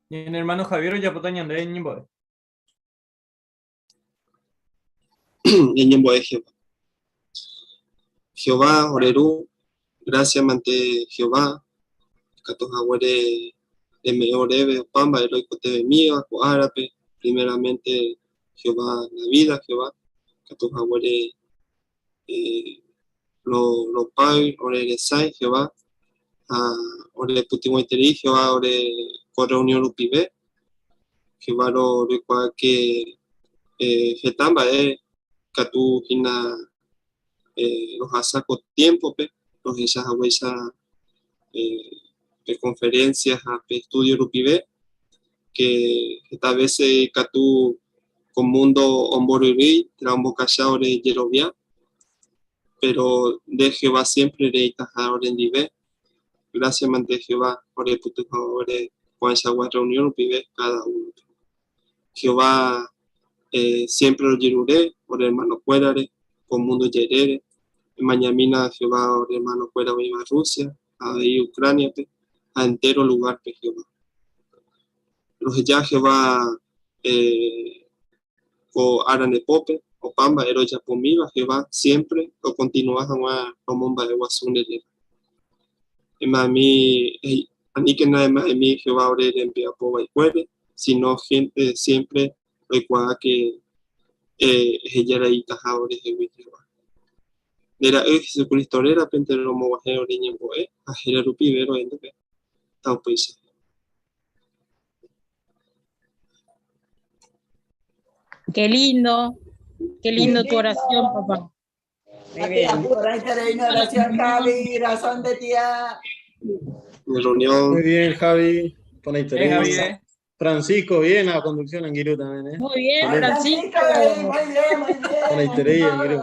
Ñane hermano Javier ojapóta ñandéve ñembo'e. Ñañembo'e Jehová. Jehová, ore Ru, gracias mante Jehová, ikatu haguére reme'ẽ oréve opa mba'e roikotevẽmíva ko árape, primeramente Jehová la vida, Jehová, ikatu haguére eh, ro, ropáy, ore resãi Jehová, ha ore pytyvõiterei Jehová ore ko reunión rupive, Jehová ro, roikuaa que eh, heta mba'e ikatu hína eh, rohasa ko tiempo-pe, rohecha haguéicha eh, pe conferencia ha pe estudio rupive, que heta vece ikatu ko mundo omboryrýi térã ombokacha ore jerovia, pero nde Jehová siempre reĩtaha orendive. Gracias mante Jehová ore pytyvõ ore ko'ãichagua reunión rupive cada uno-pe. Jehová eh, siempre rojerure ore hermano-kuérare ko mundo jerére, emañamína Jehová ore hermano-kuéra oĩva Rusia, avei Ucrania-pe ha entero lugar-pe Jehová. Roheja Jehová eh, ko ára nde pópe, opa mba'e rojapomíva Jehová siempre rokontinua hag̃ua romomba'eguasu nde réra. Ema'ẽmi, aníkena ema'ẽmi Jehová ore rembiapo vaikuére, sino gente siempre roikuaa ke eheja reitaha orehegui Jehová. Nde Ra'y Jesucristo rérapente romoguahẽ ore ñembo'e ha héra rupive ro'e ndéve. Taupéicha. Qué lindo tu oración, papá. Muy bien. Oración, Javi, razón de tía. Reunión. Muy bien, Javi. Con Bien, Javi, eh. Francisco, bien la conducción, Anguirú también, ¿eh? Muy bien, Excelente. Francisco. Muy bien, muy bien. Con Aiterei, Anguirú.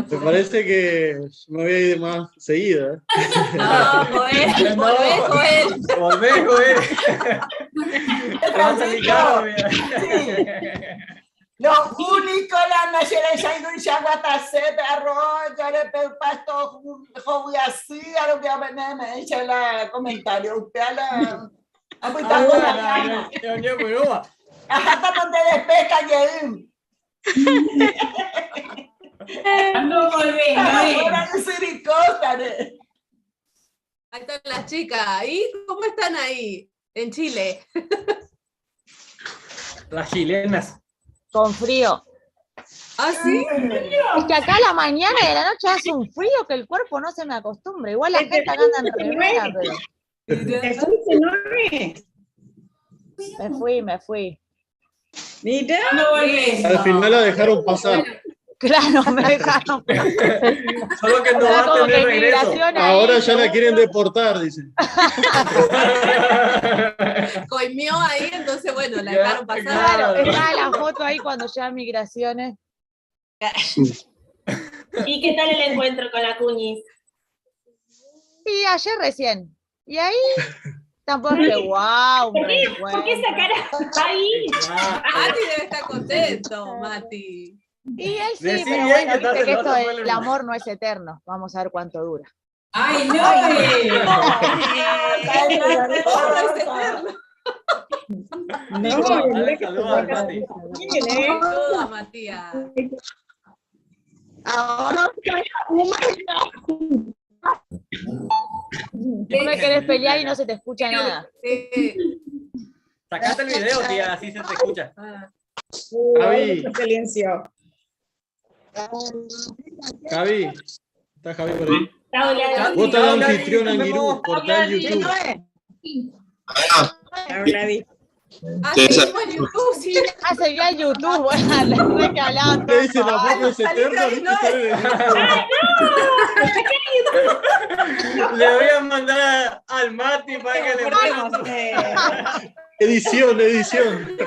Me parece que me voy a ir más seguido, ¿eh? No, Joel, volvé, Joel. Volvé, Joel. Te va a salir caro, mira. Lo único la nacional shaguatase arroz pe pasto así a lo que me echa la comentario usted a la a muy Ajá, donde despeca yeim. ¿Cuándo volvés, Noé? Ahora yo soy ricota, ¿eh? Ahí están las chicas. ¿Y cómo están ahí? En Chile. Las chilenas. Con frío. ¿Ah, sí? Es que acá a la mañana y a la noche hace un frío que el cuerpo no se me acostumbra. Igual la gente acá anda en remera, pero ¿Te fuiste, Noé? me fui, me fui. Mira. ¿Cuándo volvés? Al final la dejaron pasar. Claro, me dejaron. Solo que no O sea, va a como tener que regreso. migración ahí, Ahora ya la quieren deportar, dicen. Coimió ahí, entonces bueno, la dejaron pasar. Claro, estaba la foto ahí cuando llegan migraciones. ¿Y qué tal el encuentro con la Cuñis? Sí, ayer recién. Y ahí tampoco es que wow, un ¿Por qué, por qué esa reencuentro. cara ahí? Mati debe estar contento, Mati. Y él sí, Decí pero bien bueno, que estás viste que esto celoso, del Joel, hermano. amor no es eterno. Vamos a ver cuánto dura. ¡Ay, no! No es eterno. No, Dale mirá que saludos al Mati. bien, ¿eh? Saludos, Matías. Ahora Vos me querés pelear y no se te escucha nada. Sí. Sacate el video, tía, así se te escucha. Ah. Javi. Mucho silencio. Javi, ¿está Javi por ahí? Chao, Gladys. Vos estás Chao, de Gladys, anfitrión, nos Anguirú, vemos. cortá el YouTube. Ah, Chao, Gladys. Ah, Sí, esa- seguimos en YouTube, sí. Ah, se vio en YouTube, bueno, la re que hablaban Le todos. dicen la foto es eterna, ¿viste? Sale en el YouTube. Le voy a mandar al Mati para que le ponga. Cortemos, Edición, edición.